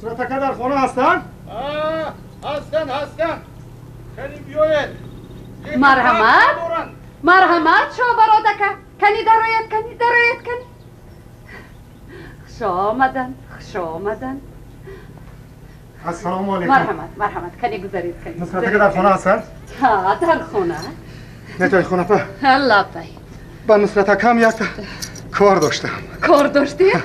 Нусрат ака дар хона ҳастанд? Ҳастанд, ҳастанд. Кани биёед. Марҳамат, марҳамат, Шобарод ака. Кани дарояд, кани дарояд, кани. Хуш омаданд, хуш омаданд. Ассалому алайкум. Марҳамат, марҳамат, кани гузаред, кани. Нусрат ака дар хона ҳастанд? Ҳа, дар хона. Нетои хонапа. Лаббай. Ба Нусрат акам як кор доштам. Кор доштед?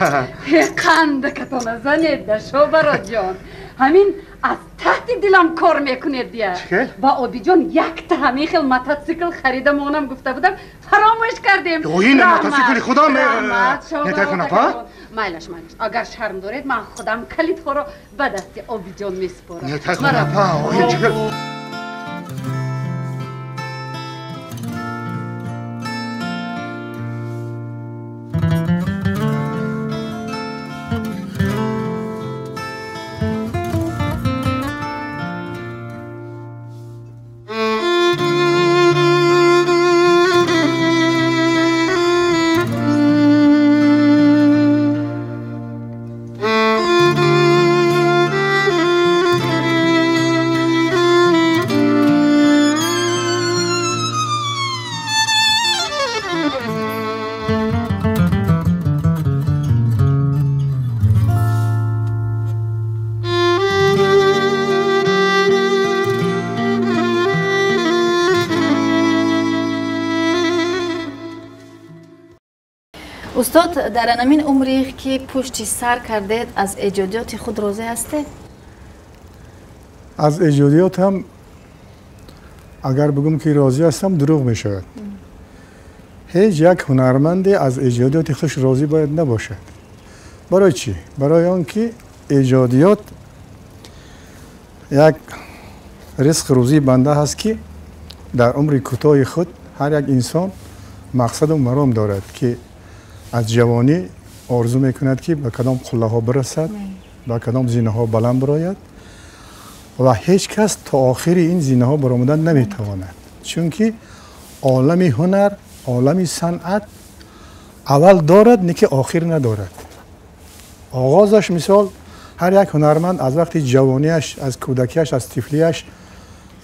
Қандакатона занед да, Шобарод ҷон. Ҳамин аз таҳти дилам кор мекунед дия. Ба Обиҷон якта ҳамин хел мотоцикл харида монам гуфта будам, фаромӯш кардем. Ин мотоцикли худам. Нетои хонапа? Майлаш, майлаш. Агар шарм доред, ман худам калидҳоро ба дасти Обиҷон месупорам. Нетои хонапа, охи чӣ хел? Устод, дар анамин умре ки пушти сар кардед, аз эҷодиёти худ розӣ ҳастед? Аз эҷодиётам агар бигӯм ки розӣ ҳастам, дурӯғ мешавад. Ҳеҷ як ҳунарманде аз эҷодиёти худ розӣ бояд набошад. Барои чӣ? Барои он ки эҷодиёт як ризқ рӯзии банда ҳаст, ки дар умри кӯтоҳи худ ҳар як инсон мақсаду маром дорад, ки аз ҷавонӣ орзу мекунад, ки ба кадом қуллаҳо бирасад, ба кадом зинаҳо баланд бирояд, ва ҳеҷ кас то охири ин зинаҳо баромадан наметавонад, чунки олами ҳунар, олами санъат аввал дорад, не ки охир надорад. Оғозаш, мисол, ҳар як ҳунарманд аз вақти ҷавониаш, аз кӯдакиаш, аз тифлиаш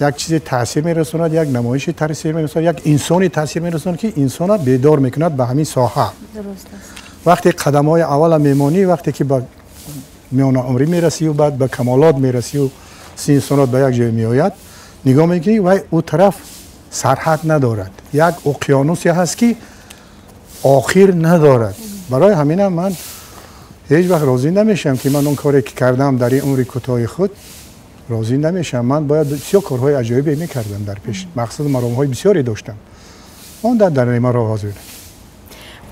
як чизе таъсир мерасонад, як намоиши таъсир мерасонад, як инсони таъсир мерасонад, ки инсона бедор мекунад ба ҳамин соҳа. Вақте қадамҳои аввала мемонӣ, вақте ки ба миёнаумрӣ мерасию баъд ба камолот мерасию синсонот ба як ҷой меояд, нигоҳ мекунӣ, вай ӯ тараф сарҳад надорад, як уқёнусе ҳаст, ки охир надорад. Барои ҳаминам ман ҳеҷ вақт розӣ намешавам, ки ман он коре ки кардам дар ин умри кӯтоҳи худ розӣ намешавам. Ман бояд бисёр корҳои аҷоибе мекардам дар пеш, мақсаду маромҳои бисёре доштам. Он дар нима роҳ ҳозир.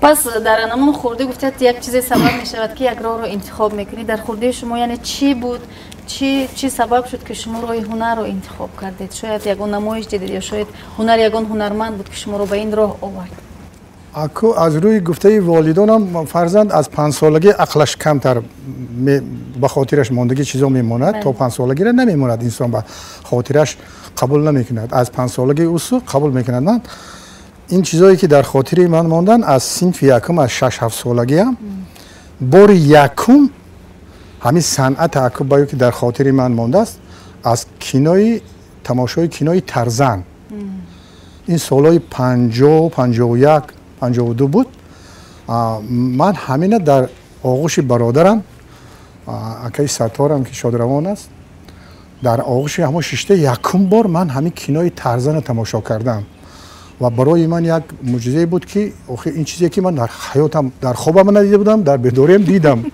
Пас дар анамон хурдӣ гуфтед, як чизе сабаб мешавад, ки як роҳро интихоб мекунӣ. Дар хурдии шумо яъне чӣ буд, чӣ сабаб шуд, ки шумо роҳи ҳунарро интихоб кардед? Шояд ягон намоиш дидед ё шояд ҳунар ягон ҳунарманд буд, ки шуморо ба ин роҳ овард? Аку аз рӯи гуфтаи волидонам, фарзанд аз панҷсолагӣ ақлаш камтар ба хотираш мондагӣ чизо мемонад, то панҷсолагиро намемонад, инсон ба хотираш қабул намекунад. Аз панҷсолагӣ усу қабул мекунад. Ман ин чизое ки дар хотири ман мондан, аз синфи якум, аз 6-7 солагиам бори якум ҳамин санъати аку баё ки дар хотири ман мондааст, аз кинои тамошои кинои Тарзан. Ин солҳои 50, 51, 52 буд. Ман ҳамина дар оғӯши бародарам, акаи Сатторам, ки шодравон аст, дар оғӯши ҳамон шишта якум бор ман ҳамин кинои Тарзанро тамошо кардам, ва барои ман як мӯъҷизае буд, ки охир ин чизе ки ман дар ҳаётам дар хобам надида будам, дар бедориам дидам.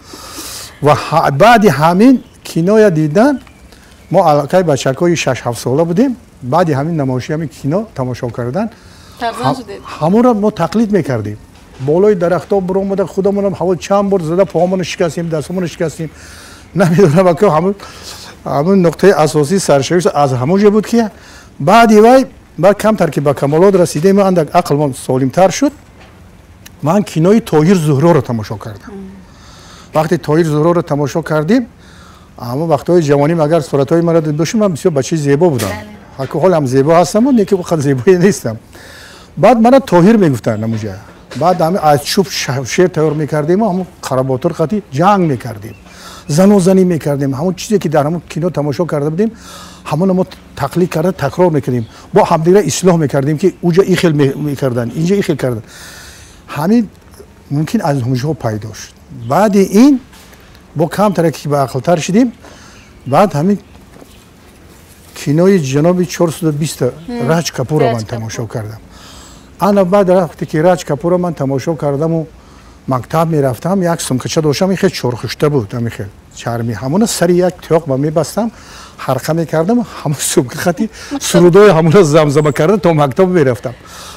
Ва баъди ҳамин киноя дидан, мо аллакай бачакҳои 6-7 сола будем, баъди ҳамин намоиши ҳамин кино тамошо кардан, ҳамонро мо тақлид мекардем. Болои дарахтҳо биромада, худамонам ҳаво чанд бор зада, поҳомонро шикастем, дастҳомонро шикастем, намедонам. Ака, ҳамун нуқтаи асосии саршавиш аз ҳамон ҷо буд, ки баъди вай баъд камтар ки ба камолот расидем, андак ақлмон солимтар шуд, ман кинои Тоҳир Зуҳроро тамошо кардам. Вақте Тоҳир Зуҳроро тамошо кардем, ҳамон вақтҳои ҷавоним, агар суратҳои маро дида бошем, ман бисёр бачаи зебо будам, ҳол ҳам зебо ҳастам, не ки қадр зебое нестам. Баъд мана Тоҳир мегуфтанд намуҷа. Баъд ҳами аз чӯб шер тайёр мекардему ҳамон қаработур қати ҷанг мекардем. занозанӣ мекардем. Ҳамон чизе ки дар ҳамон кино тамошо карда будем, ҳамонро мо тақлид карда такрор мекардем, бо ҳамдигара ислоҳ мекардем, ки уҷа ин хел мекардан, инҷа ин хел кардан. Ҳамин мумкин аз ҳунҷо пайдо шуд. Баъди ин бо камтаре ки ба ақлтар шудем, баъд ҳамин кинои ҷаноби 420 Раҷ Капура ман тамошо кардам. Ана баъд вақте ки Раҷ Капура ман тамошо кардаму мактаб мерафтам, як сумкача доштам, хел чорхушта буд, ҳамин хел чарми, ҳамона сари як тиёқ ба мебастам, ҳарқа мекардам, ҳамон сумка хати сурудои ҳамона замзама карда то мактаб мерафтам.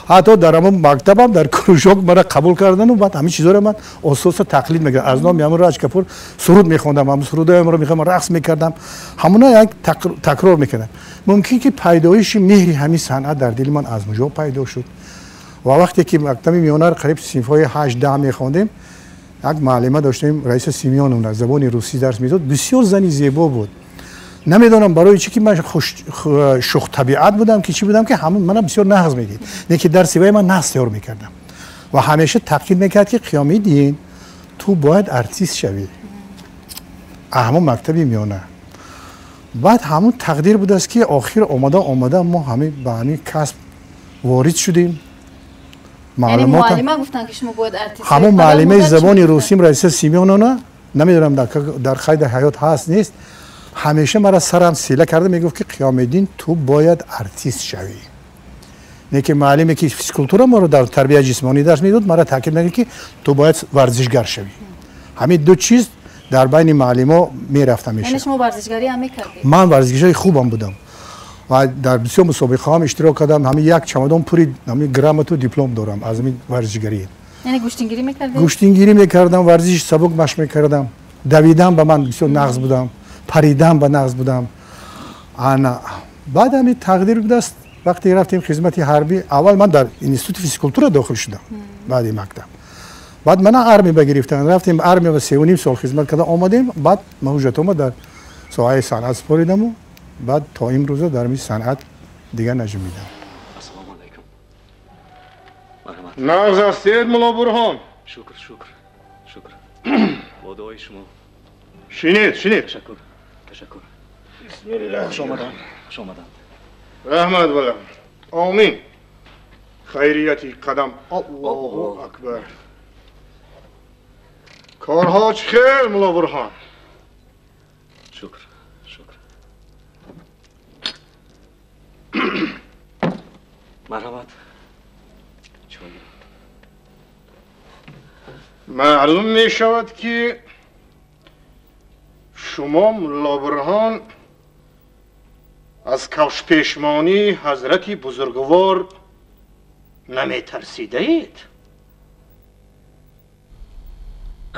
Ҳатто дар ҳамон мактабам дар кружок мара қабул кардану баъд ҳамин чизоро ман оҳиста тақлид мекардам. Аз номи ҳамон Раҷ Капур суруд мехондам, ҳамон сурудои мехондам, рақс мекардам, ҳамона як такрор мекардам. Мумкин ки пайдоиши меҳри ҳамин санъат дар дили ман аз муҷо пайдо шуд. Ва вақте ки мактаби миёнаро қариб синфҳои 8-10 мехондем, як муаллима доштем, Раиса Семёновна, забони русӣ дарс медод, бисёр зани зебо буд. Намедонам барои чӣ ки ман шухтабиат будам, ки чӣ будам, ки ҳамон мана бисёр нағз медид. Не ки дарси вай ман нағз тайёр мекардам. Ва ҳамеша таъкид мекард, ки Қиёмиддин, ту бояд артист шавӣ. Ҳамон мактаби миёна. Баъд ҳамон тақдир будааст, ки охир омада омада мо ҳамин ба ҳамин касб ворид шудем. Муаллима гуфтанд, ки шумо бояд артист. Ҳамон муаллимаи забони русим Раиса Семёновна, намедонам дар қайди ҳаёт ҳаст нест, ҳамеша мара сарам сила карда мегуфт, ки Қиёмиддин, ту бояд артист шавӣ. Не ки муаллиме ки физкултура моро дар тарбияи ҷисмонӣ дарс медод, мара таъкид мекард, ки ту бояд варзишгар шавӣ. Ҳамин ду чиз дар байни муаллимо мерафта мешавад. Яъне шумо варзишгарӣ ҳам мекардед? Ман варзишгари хубам будам ва дар бисёр мусобиқаҳо иштирок кардам. Ҳамин як чамадон пури ҳамин грамоту диплом дорам аз ҳамин варзишгарӣ. Яъне гӯштингирӣ мекардед? Гӯштингирӣ мекардам, варзиши сабук машқ мекардам, давидан ба ман бисёр нағз будам, паридан ба нағз будам. Ана баъд ҳамин тақдир будааст, вақте рафтем хизмати ҳарбӣ, аввал ман дар институти физкултура дохил шудам баъди мактаб. Баъд мана армия багирифтан, рафтем армия ба 3,5 сол хизмат карда омадем. Баъд ман ҳуҷҷатома дар соҳаи санъат супоридаму баъд то имрӯза дар ҳамин санъат дигар наҷумидам. Ассалому алайкум. Марҳамат. Нағз ҳастед, мулло Бурҳон? Шукр, шукр, шукр. Бо дуои шумо. Шинед, шинед. Ташаккур, ташаккур. Бисмиллаҳ. Хуш омаданд, хуш омаданд. Раҳмат балам. Омин. Хайрияти қадам. Аллоҳу акбар. Корҳо чӣ хел, мулло Бурҳон? Шукр, шукр. Марҳамат. Чой. Маълум мешавад, ки шумо, мулло Бурҳон, аз кавшпешмонии ҳазрати бузургвор наметарсидаед.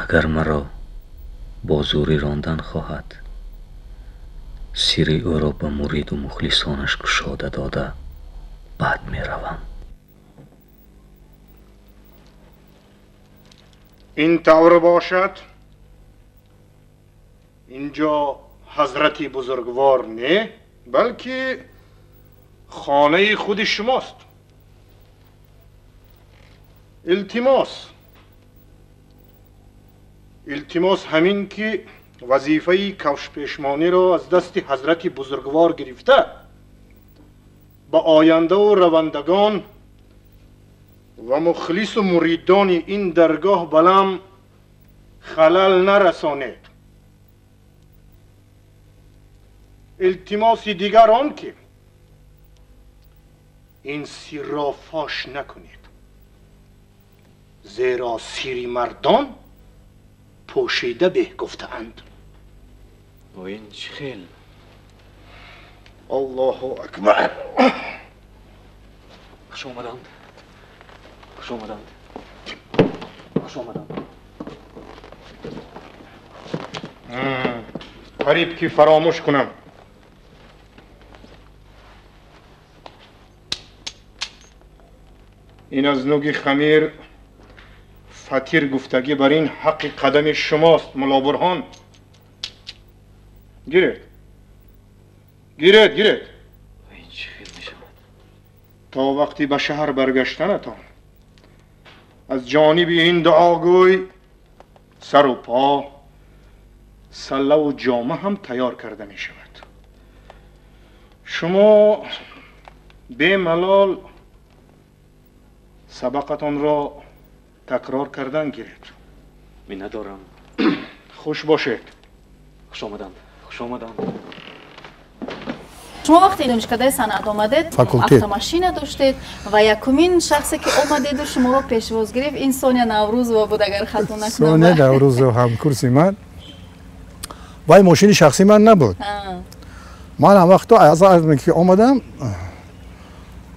Агар маро бо зӯрӣ рондан хоҳад, сири ӯро ба муриду мухлисонаш кушода дода бад меравам. Ин тавр бошад, инҷо ҳазрати бузургвор не, балки хонаи худи шумост. Илтимос, илтимос ҳамин ки вазифаи кавшпешмониро аз дасти ҳазрати бузургвор гирифта ба ояндаву равандагон ва мухлису муридони ин даргоҳ балам халал нарасонед. Илтимоси дигар он ки ин сирро фош накунед, зеро сири мардон пӯшида беҳ гуфтаанд. Ин чӣ хел? Аллоҳу акбар. Хуш омаданд, хуш омаданд, хуш омаданд. Қариб ки фаромӯш кунам. Ин аз нуги хамир фатир гуфтагӣ бар ин ҳаққи қадами шумост, мулло Бурҳон. Гиред, гиред, гиред. Ин чӣ хел мешавад? То вақти ба шаҳр баргаштанатон аз ҷониби ин дуогӯй сару по саллаву ҷома ҳам тайёр карда мешавад. Шумо бемалол сабақатонро такрор кардан гиред. Миннатдорам. Хуш бошед. Хуш омаданд. Хуш омаданд. Шумо вақте донишкадаи санъат омадед, автомашина доштед ва якумин шахсе ки омадеду шуморо пешвоз гирифт, ин Соня Наврӯзова буд, агар хато накунам. Соня Наврӯзова ҳамкурси ман. Вай мошини шахси ман набуд. Ман ҳам вақто аз армия ки омадам,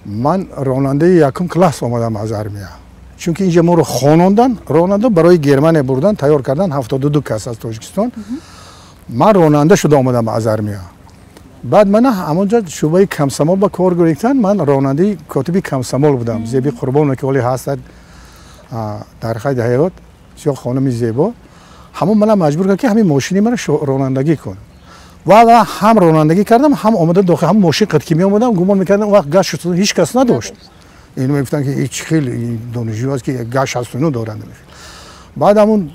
ман ронандаи якум класс омадам аз армия. Чунки инҷа моро хонондан, ронанда барои Германия бурдан, тайёр кардан 72 кас аз Тоҷикистон. Ман ронанда шуда омадам аз армия. Баъд мана ҳамонҷо шӯъбаи комсомол ба кор гирифтан, ман ронандаи котиби комсомол будам. Зеби Қурбонова ки ҳоле ҳастад дар қайди ҳаёт, бисёр хонуми зебо. Ҳамон мана маҷбур кард ки ҳамин мошини мана ронандагӣ кун. Ва ҳам ронандагӣ кардам, ҳам омада дохил ҳам мошин қад ки меомадам, гумон мекардам он вақт газ 69 ҳеҷ кас надошт. Ино мегуфтанд ки ҳеҷ хеле донишҷӯ аст ки газ 69 доранд. Баъд ҳамон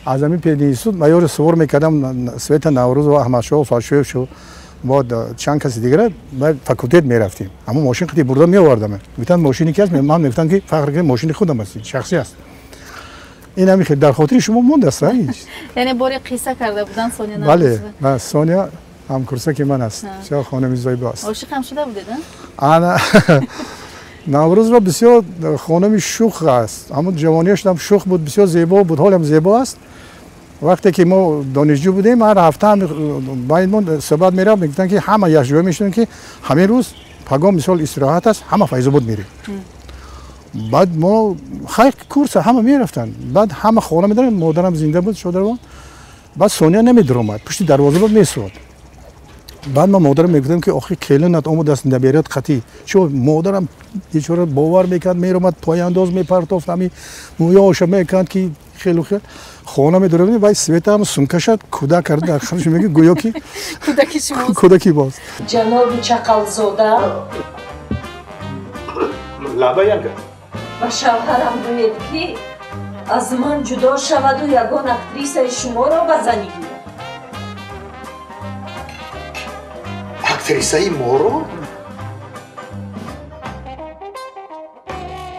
аз ҳамин пединститут майори сувор мекардам Света Наврӯзова, Аҳмадшоҳ Фалшоев шуд, бо чанд каси дигара ба факултет мерафтем. Ҳамон мошин қати бурда меовардам. Мегуфтанд мошини ки аст? Ман мегуфтам ки фахр кунем мошини худам аст, шахсӣ аст. Ин ҳамин хел дар хотири шумо мондааст. Яъне боре қисса карда буданд Соня Наврӯзова? Бале, Соня ҳамкурсаки ман аст, бисёр хонуми зебо аст. Ошиқ ҳам шуда будед? Ана Наврӯзова бисёр хонуми шух аст. Ҳамон ҷавониаш ҳам шух буд, бисёр зебо буд, ҳолам зебо аст. Вақте ки мо донишҷӯ будем, ҳар ҳафта байнмон суҳбат мерафт, мегуфтанд ки ҳама якҷоя мешудем ки ҳамин рӯз пагоҳ мисол истироҳат аст, ҳама Файзобод мерем. Баъд мо хайр курса ҳама мерафтанд. Баъд ҳама хона медарем, модарам зинда буд, шодарвон. Баъд Соня намедиромад, пушти дарвоза буд месуд. Баъд ман модарам мегуфтам ки охи келинат омадааст, наберат қатъӣ. Чо модарам бечора бовар мекард, меромад, пояндоз мепартофт, ҳамин мӯёша мекард ки хелу хел. Хона медорем, вай Света ҳам сумкашад кӯдак карда дар ханаш мегӯяд, гӯё ки кӯдаки шумост. Кӯдаки боз. Ҷаноби Чақалзода, лабаянга ба шавҳарам гӯед ки аз ман ҷудо шаваду ягон актрисаи шуморо ба занӣ гирад. Актрисаи моро?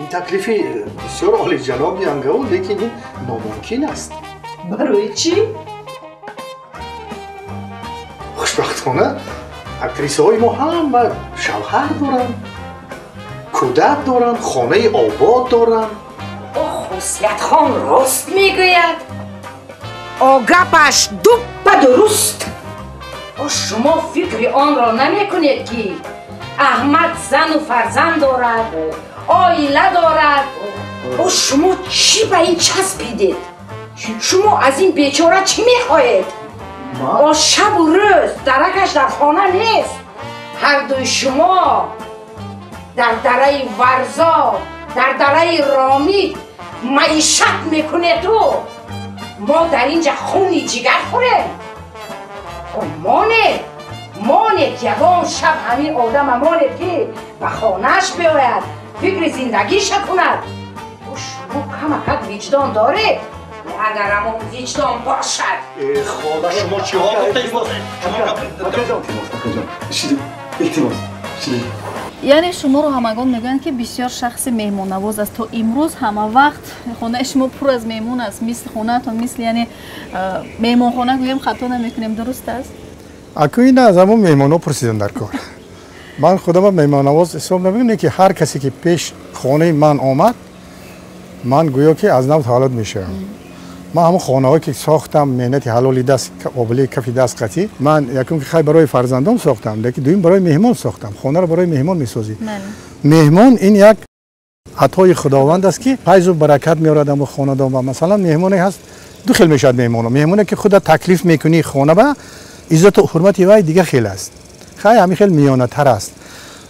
Ин таклифи бисёр олиҷаноб Янгау, лекин ин номумкин аст. Барои чӣ? Хушбахтона актрисаҳои мо ҳама шавҳар доранд, кӯдак доранд, хонаи обод доранд. О, Хусиятхон рост мегӯяд. О, гапаш дуппа дуруст. О, шумо фикри онро намекунед ки Аҳмад зану фарзанд дорад, оила дорад. О, шумо чӣ ба ин часпидед? Шумо аз ин бечора чӣ мехоҳед? О, шабу рӯз даракаш дар хона нест. Ҳардуи шумо дар дараи Варзо, дар дараи Ромид маишат мекунеду мо дар инҷа хуни ҷигар хӯрем. Монед, монед, ягон шаб ҳамин одама монед ки ба хонааш биояд, фикри зиндагиша кунад. Шумо камакак виҷдон доред? Агар ҳамон виҷдон бошад. Хола, шумо чиҳо гуфтед? Илтимос. Яъне шуморо ҳамагон мегӯянд ки бисёр шахси меҳмоннавоз аст. То имрӯз ҳама вақт хонаи шумо пур аз меҳмон аст, мисли хонаатон, мисли яъне меҳмонхона гӯем хато намекунем, дуруст аст? Аку ина аз ҳамон меҳмонҳо пурсидам дар кор. Ман худама меҳмоннавоз ҳисоб намекунам, ки ҳар касе ки пеш хонаи ман омад, ман гӯё ки аз нав таваллуд мешавам. Ман ҳамон хонаҳое ки сохтам, меҳнати ҳалоли даст, обилаи кафи даст қатӣ, ман якум ки хай барои фарзандом сохтам, лекин дуюм барои меҳмон сохтам. Хонаро барои меҳмон месозӣ. Меҳмон ин як атои худованд аст ки файзу баракат меорад ҳамон хонадон. Ба масалан меҳмоне ҳаст, ду хел мешавад меҳмоно. Меҳмоне ки худа таклиф мекунӣ хона ба, иззату ҳурмати вай дига хел аст, хай ҳамин хел миёнатар аст.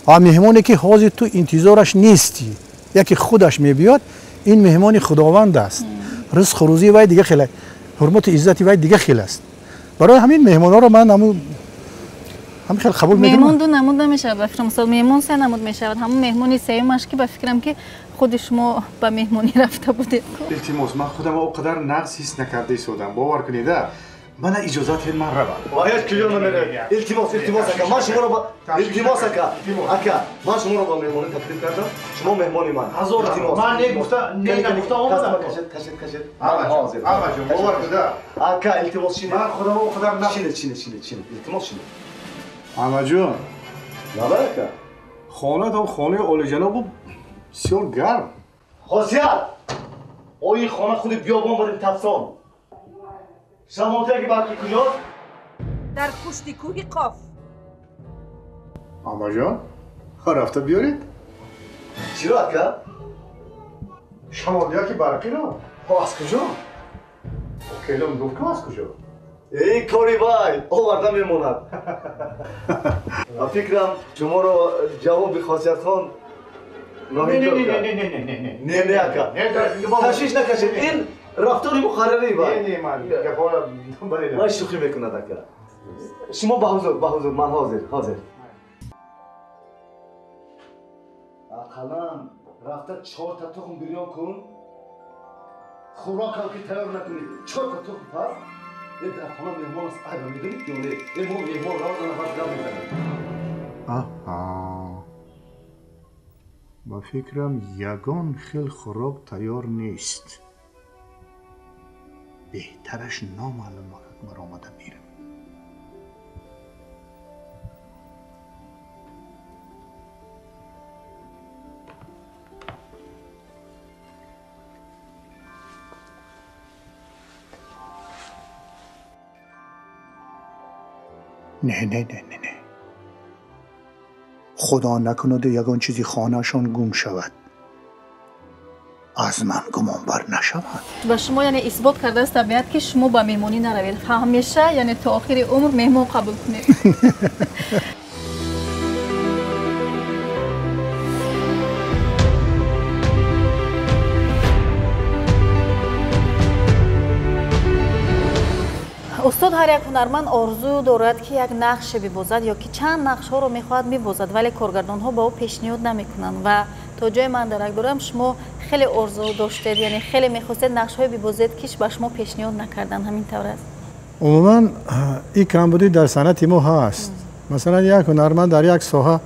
А меҳмоне ки ҳозир ту интизораш нестӣ, яке худаш мебиёд, ин меҳмони худованд аст. Ризқу рӯзии вай дига хел, ҳурмату иззати вай дига хел аст. Барои ҳамин меҳмонҳоро ман ҳамин хел қабул мекунам. Меҳмон ду намуд намешавад ба фикрам, мисол меҳмон се намуд мешавад. Ҳамон меҳмони сеюмаш ки ба фикрам ки худи шумо ба меҳмонӣ рафта будед. Илтимос, ман худам он қадар нағз ҳис накарда истодам, бовар кунед. Мана иҷозат ҳед, ман равам. Ҳеҷ куҷо намеравед. Илтимос, илтимос ака, ман шуморо илтимос ака, ака, ман шуморо ба меҳмонӣ таклиф кардам, шумо меҳмони ман. Ҳазор ман не гуфта, не нагуфта омадам. Кашед, кашед, кашед. Ман ҳозир. Амаҷон, бовар куда. Ака, илтимос шинед. Ман худам худам на. Шинед, шинед, шинед, шинед. Илтимос шинед. Амаҷон. Лабай ака. Хонатон хонаи олиҷанобу бисёр гарм. Хосият! Ои хона худи биёбон барин тафсон. Шамолтияки барқи куҷост? Дар пушти кӯҳи Қоф. Амаҷон, рафта биёред. Чиро ака? Шамолтияки барқиро? Аз куҷо? Келон гуфт ку аз куҷо? Эй кори вай, оварда мемонад. Ба фикрам шуморо ҷавоби Хосиятхон ноҳинҷор кард. Не, не, ака. Ташвиш накашед. Ин рафтори муқаррарӣ вай. Не, ман гапҳоро вай шӯхӣ мекунад ака. Шумо ба ҳузур, ба ҳузур, ман ҳозир, ҳозир. Ақаллан рафта 4 та тухм бирён кун. Хӯрокам ки тайёр накунӣ, 4 та тухм паз. Дар хона меҳмон аст, айба медонед ё не? Мо меҳмон равад, нафар гап мезанем. Аҳа, ба фикрам ягон хел хӯрок тайёр нест. Беҳтараш номаълум баромада мерам. Не, не, не, не, не. Худо накунад ягон чизи хонаашон гум шавад. Аз ман гумон бар нашавад. Ба шумо яъне исбот кардааст табиат, ки шумо ба меҳмонӣ наравед. Ҳамеша яъне то охири умр меҳмон қабул кунед. Устод, ҳар як ҳунарманд орзу дорад, ки як нақше бибозад ё ки чанд нақшҳоро мехоҳад мебозад, вале коргардонҳо ба ӯ пешниҳод намекунанд. Ва то ҷое ман дарак дорам, шумо хеле орзу доштед, яъне хеле мехостед нақшҳое бибозед, ки ба шумо пешниҳод накарданд. Ҳамин тавр аст? Умуман ин камбудӣ дар санъати мо ҳаст. Масалан, як ҳунарманд дар як соҳа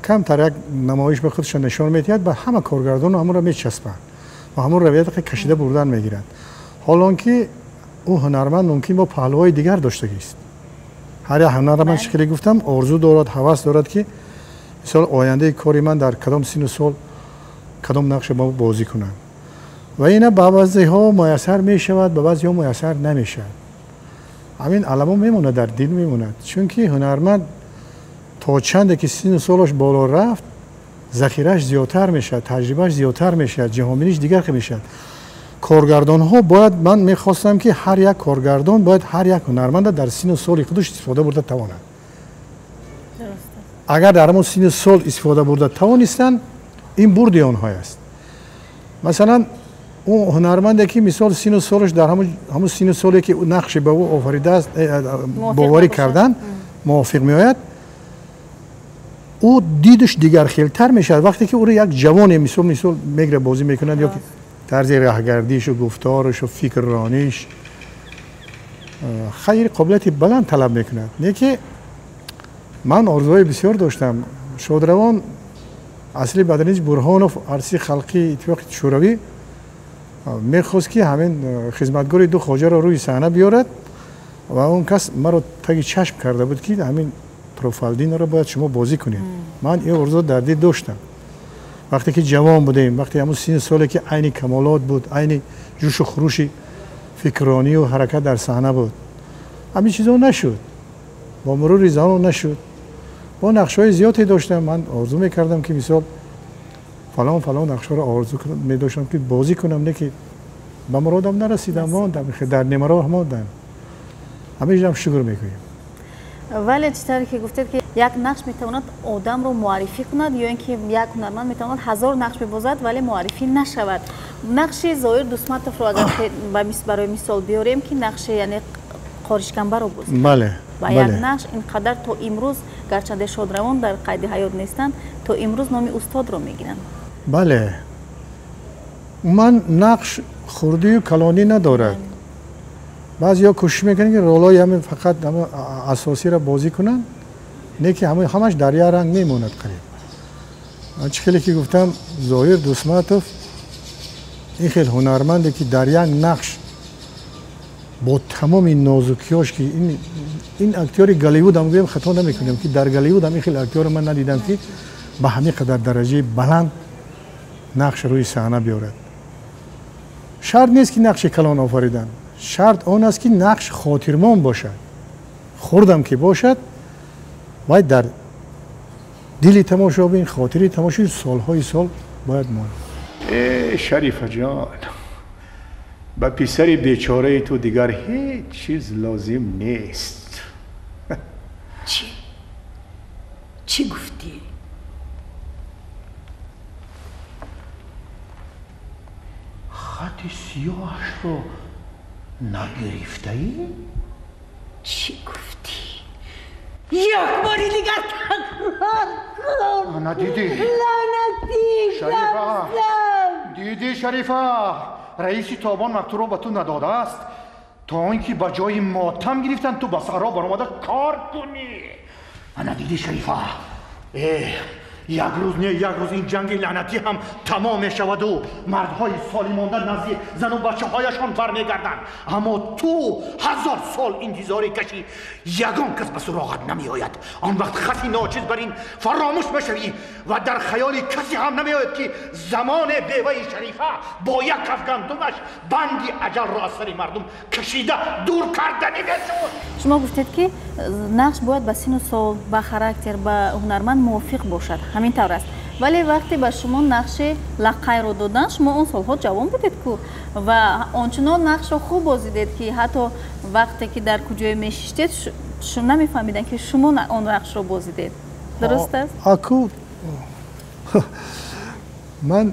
камтар як намоиш ба худашон нишон медиҳад, ба ҳама коргардонро ҳамонро мечаспанд ва ҳамон равияте кашида бурдан мегиранд. Ҳолон ки ӯ ҳунарманд мумкин бо паҳлӯҳои дигар доштагист. Ҳар як ҳунарманд, чӣ хеле гуфтам, орзу дорад, ҳавас дорад, ки мисол ояндаи кори ман дар кадом сину сол кадом нақше мо бозӣ кунам. Ва ина ба баъзеҳо муяссар мешавад, ба баъзеҳо муяссар намешавад. Ҳамин аламо мемонад, дар дил мемонад. Чунки ҳунарманд то чанде ки сину солаш боло рафт, захирааш зиёдтар мешавад, таҷрибааш зиёдтар мешавад, ҷаҳонбиниш дигар мешавад. Коргардонҳо бояд, ман мехостам, ки ҳар як коргардон бояд ҳар як ҳунарманда дар сину соли худаш истифода бурда тавонад. Агар дар ҳамон сину сол истифода бурда тавонистанд, ин бурди онҳое аст. Масалан, ӯ ҳунарманде ки мисол сину солаш дар ҳамон сину соле ки нақше ба ӯ офаридааст, боварӣ кардан мувофиқ меояд, ӯ дидаш дигархелтар мешавад. Вақте ки ӯро як ҷавоне мисол мегирад, бозӣ мекунад, ё ки тарзи раҳгардишу гуфторашу фикррониш хайр қобилияти баланд талаб мекунад. Не ки ман орзуҳои бисёр доштам. Шодравон Асли Бадринич Бурҳонов, артисти халқии Иттифоқи Шӯравӣ, мехост, ки ҳамин хизматгори ду хоҷаро рӯи саҳна биёрад ва он кас маро таги чашм карда буд, ки ҳамин Трофалдиноро бояд шумо бозӣ кунед. Ман ин орзуро дар дил доштам. Вақте ки ҷавон будем, вақте ҳамун сину соле ки айни камолот буд, айни ҷӯшу хурӯши фикронию ҳаракат дар саҳна буд, ҳамин чизо нашуд. Бо мурури замон нашуд. Бо нақшҳои зиёде доштам. Ман орзу мекардам, ки мисол фалон фалон нақшҳоро орзу медоштам, ки бозӣ кунам, не ки ба муродам нарасидам, мондам, дар нимароҳ мондам. Ҳамеҷам шукр мекунем. Вале чӣ тавре ки гуфтед, ки як нақш метавонад одамро муаррифӣ кунад, ё ин ки як ҳунарманд метавонад 1000 нақш бибозад, вале муаррифӣ нашавад. Нақши Зоир Дусматовро агар барои мисол биёрем, ки нақши яъне Қоришкамбаро бозид. Бале. Ва як нақш ин қадар то имрӯз, гарчанде шодравон дар қайди ҳаёт нестанд, то имрӯз номи устодро мегиранд. Бале. Ман нақш хурдию калонӣ надорад. Баъзеҳо кӯшиш мекунанд, ки ролҳои ҳамин фақат асосиро бозӣ кунанд, не ки ҳамаш дар як ранг мемонад қариб. Чӣ хеле ки гуфтам, Зоҳир Дусматов ин хел ҳунарманде, ки дар як нақш бо тамоми нозукиҳош, ки ин актёри Голливуд ҳам гӯем хато намекунем, ки дар Голливуд ҳам ин хел актёро ман надидам, ки ба ҳамин қадар дараҷаи баланд нақш рӯи саҳна биёрад. Шарт нест, ки нақши калон офаридан, шарт он аст, ки нақш хотирмон бошад, хурдам ки бошад, вай дар дили тамошобин, хотири тамошобин солҳои сол бояд монад. Э, Шарифаҷон, ба писари бечораи ту дигар ҳеҷ чиз лозим нест. Чӣ? Чӣ гуфтӣ? Хати сиёҳашро нагирифтаӣ? Чӣ гуфтӣ? Як бори дигар такрор кун. Ана дидӣ? Лаънатӣ! Шарифа! Дидӣ, Шарифа? Раиси Тобон мактубро ба ту надодааст, то он ки ба ҷои мотам гирифтан ту ба саҳро баромада кор кунӣ. Ана дидӣ, Шарифа? Э, як рӯз не, як рӯз ин ҷанги лаънатӣ ҳам тамом мешаваду мардҳои солимонда назди зану бачаҳояшон бармегарданд. Аммо ту 1000 сол интизорӣ кашӣ, ягон кас ба суроғат намеояд. Он вақт хаси ночиз бар ин фаромӯш мешавӣ ва дар хаёли касе ҳам намеояд, ки замоне беваи Шарифа бо як каф гандумаш банди аҷалро аз сари мардум кашида дур карданӣ мешуд. Шумо гуфтед, ки нақш бояд ба сину сол, ба характер, ба ҳунарманд мувофиқ бошад. Ҳамин тавр аст. Вале вақте ба шумо нақши лаққайро доданд, шумо он солҳо ҷавон будед ку ва ончунон нақшро хуб бозидед, ки ҳатто вақте ки дар куҷое мешиштед, намефаҳмиданд, ки шумо он нақшро бозидед. Дуруст аст? Аку, ман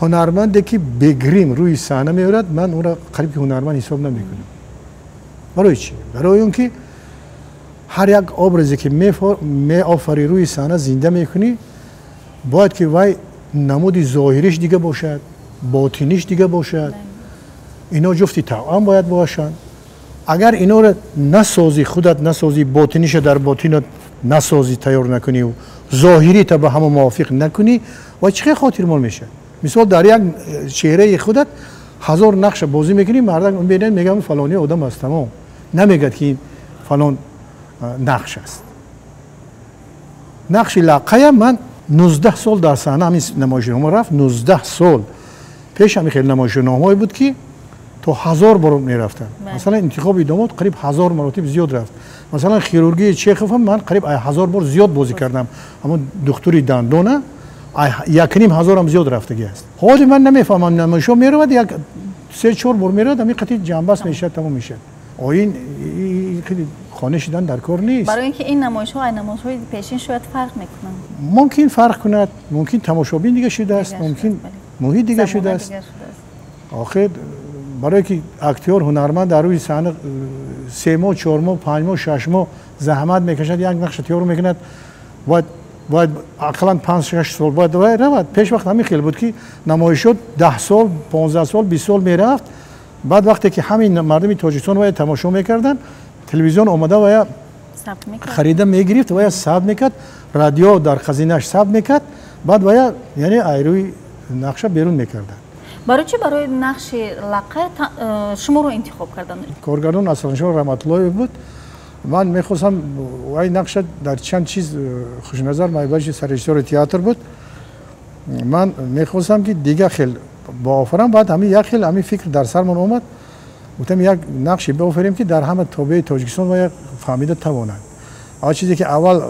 ҳунарманде, ки бегрим рӯи саҳна меорад, ман ӯро қариб ки ҳунарманд ҳисоб намекунам. Барои чӣ? Барои он ки ҳар як образе, ки меофарӣ, рӯи саҳна зинда мекунӣ, бояд ки вай намуди зоҳириш дига бошад, ботиниш дига бошад. Ино ҷуфти тавъам бояд бошанд. Агар инора насозӣ, худат насозӣ, ботиниша дар ботинат насозӣ, тайёр накунӣ, зоҳирита ба ҳама мувофиқ накунӣ, вай чӣ хел хотирмон мешавад? Мисол, дар як чеҳраи худат 1000 нақша бозӣ мекунӣ, мардак мебинад, мегӯяд, фалони одам аст, тамом. Намегӯяд, ки ин фалон нақш аст. Нақши лаққая ман 19 сол дар саҳна ҳамин намоишнома рафт. 19 сол пеш ҳамин хел намоишномаҳое буд, ки то 1000 бор мерафтанд. Масалан, интихоби домод қариб 1000 маротиб зиёд рафт. Масалан, хирургии Чехов ман қариб 1000 бор зиёд бозӣ кардам. Ҳамон духтури дандона 1500 ҳам зиёд рафтагӣ аст. Ҳозир ман намефаҳмам, намоишҳо меравад, як 3-4 бор меравад, ҳамин қатъи ҷамъбаст мешавад, тамом мешавад. Ин хеле хона шидан дар кор нест. Барои ин ки ин намоишҳо ай намоишҳои пешин шояд фарқ мекунанд. Мумкин фарқ кунад, мумкин тамошобин дига шудааст, мумкин муҳит дига шудааст. Охир барое ки актёр, ҳунарманд дар рӯи саҳна 3 моҳ, 4 моҳ, 5 моҳ, 6 моҳ заҳмат мекашад, як нақша тайёр мекунад, бояд ақаллан 5-6 сол бояд равад. Пеш вақт ҳамин хел буд, ки намоишҳо 10 сол, 15 сол, 20 сол мерафт. Баъд вақте ки ҳамин мардуми Тоҷикистон вая тамошо мекарданд, телевизион омада вая харида мегирифт, вая сабт мекард, радио дар хазинааш сабт мекард, баъд вая яъне айрӯи нақша берун мекарданд. Барои чӣ барои нақши лаққай шуморо интихоб карданд? Коргардон Асланшоҳ Раҳматуллоев буд. Ман мехостам вай нақша дар чанд чиз, Хушназар Майбаши саррежиссёри театр буд, ман мехостам, ки дига хел боофарам. Баъд ҳамин як хел ҳамин фикр дар сармон омад, гуфтам, як нақше биофарем, ки дар ҳама тобеи Тоҷикистон вая фаҳмида тавонанд. Аввал чизе, ки аввал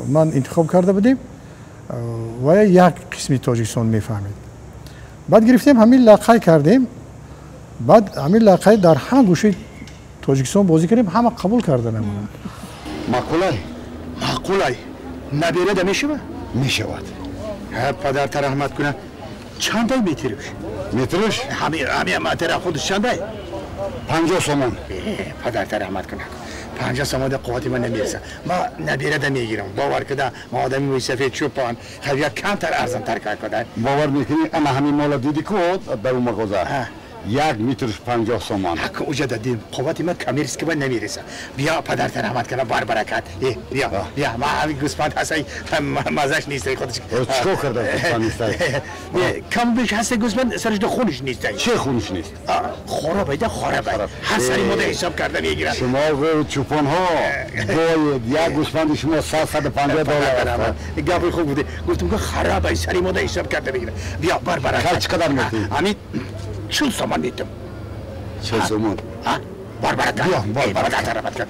ман интихоб карда будем, вая як қисми Тоҷикистон мефаҳмид. Баъд гирифтем, ҳамин лаққай кардем. Баъд ҳамин лаққай дар ҳама гӯшаи Тоҷикистон бозӣ кардем, ҳама қабул карда намонанд. Маъқулай? Маъқулай. Наберада мешавад? Мешавад. Падарта раҳмат кунад. Чандай метриш? Метриш? Ҳамин матра худаш чандай? 50 сомон. Падарта раҳмат кунад. 50 сомон қуввати ман намерасад. Ман наберада мегирам. Бовар куда, ман одами мӯйсафед чӯпон, хавия камтар арзонтар кар куда. Бовар мекунӣ, ана ҳамин мола дидӣ ку дар он мағоза? Як метрш 50 сомон. Ҳак уҷа дадим, қуввати ман коммерческий ба намереса. Биё падар раҳмат кана бар баракат. Э, биё, биё, ман ҳамин гӯсфанд ҳастай, мазаш нестай худаш. Чикор карда гӯсфанд нестай? Кам беш ҳастай гӯсфанд, сараш да хунаш нестай. Чӣ хунаш нест? Хӯрабай да хӯрабай. Ҳар сари мода ҳисоб карда мегирад. Шумо чӯпонҳо бояд як гӯсфанди шумо 150 доллар. Гапи хуб буде. Гуфтам ки харабай сари мода ҳисоб карда мегирад. Биё бар баракат. Чӣ қадар метиҳӣ? Ҳамин 40 сомон метам. 40 сомон? Бар баракат. Бар баракат.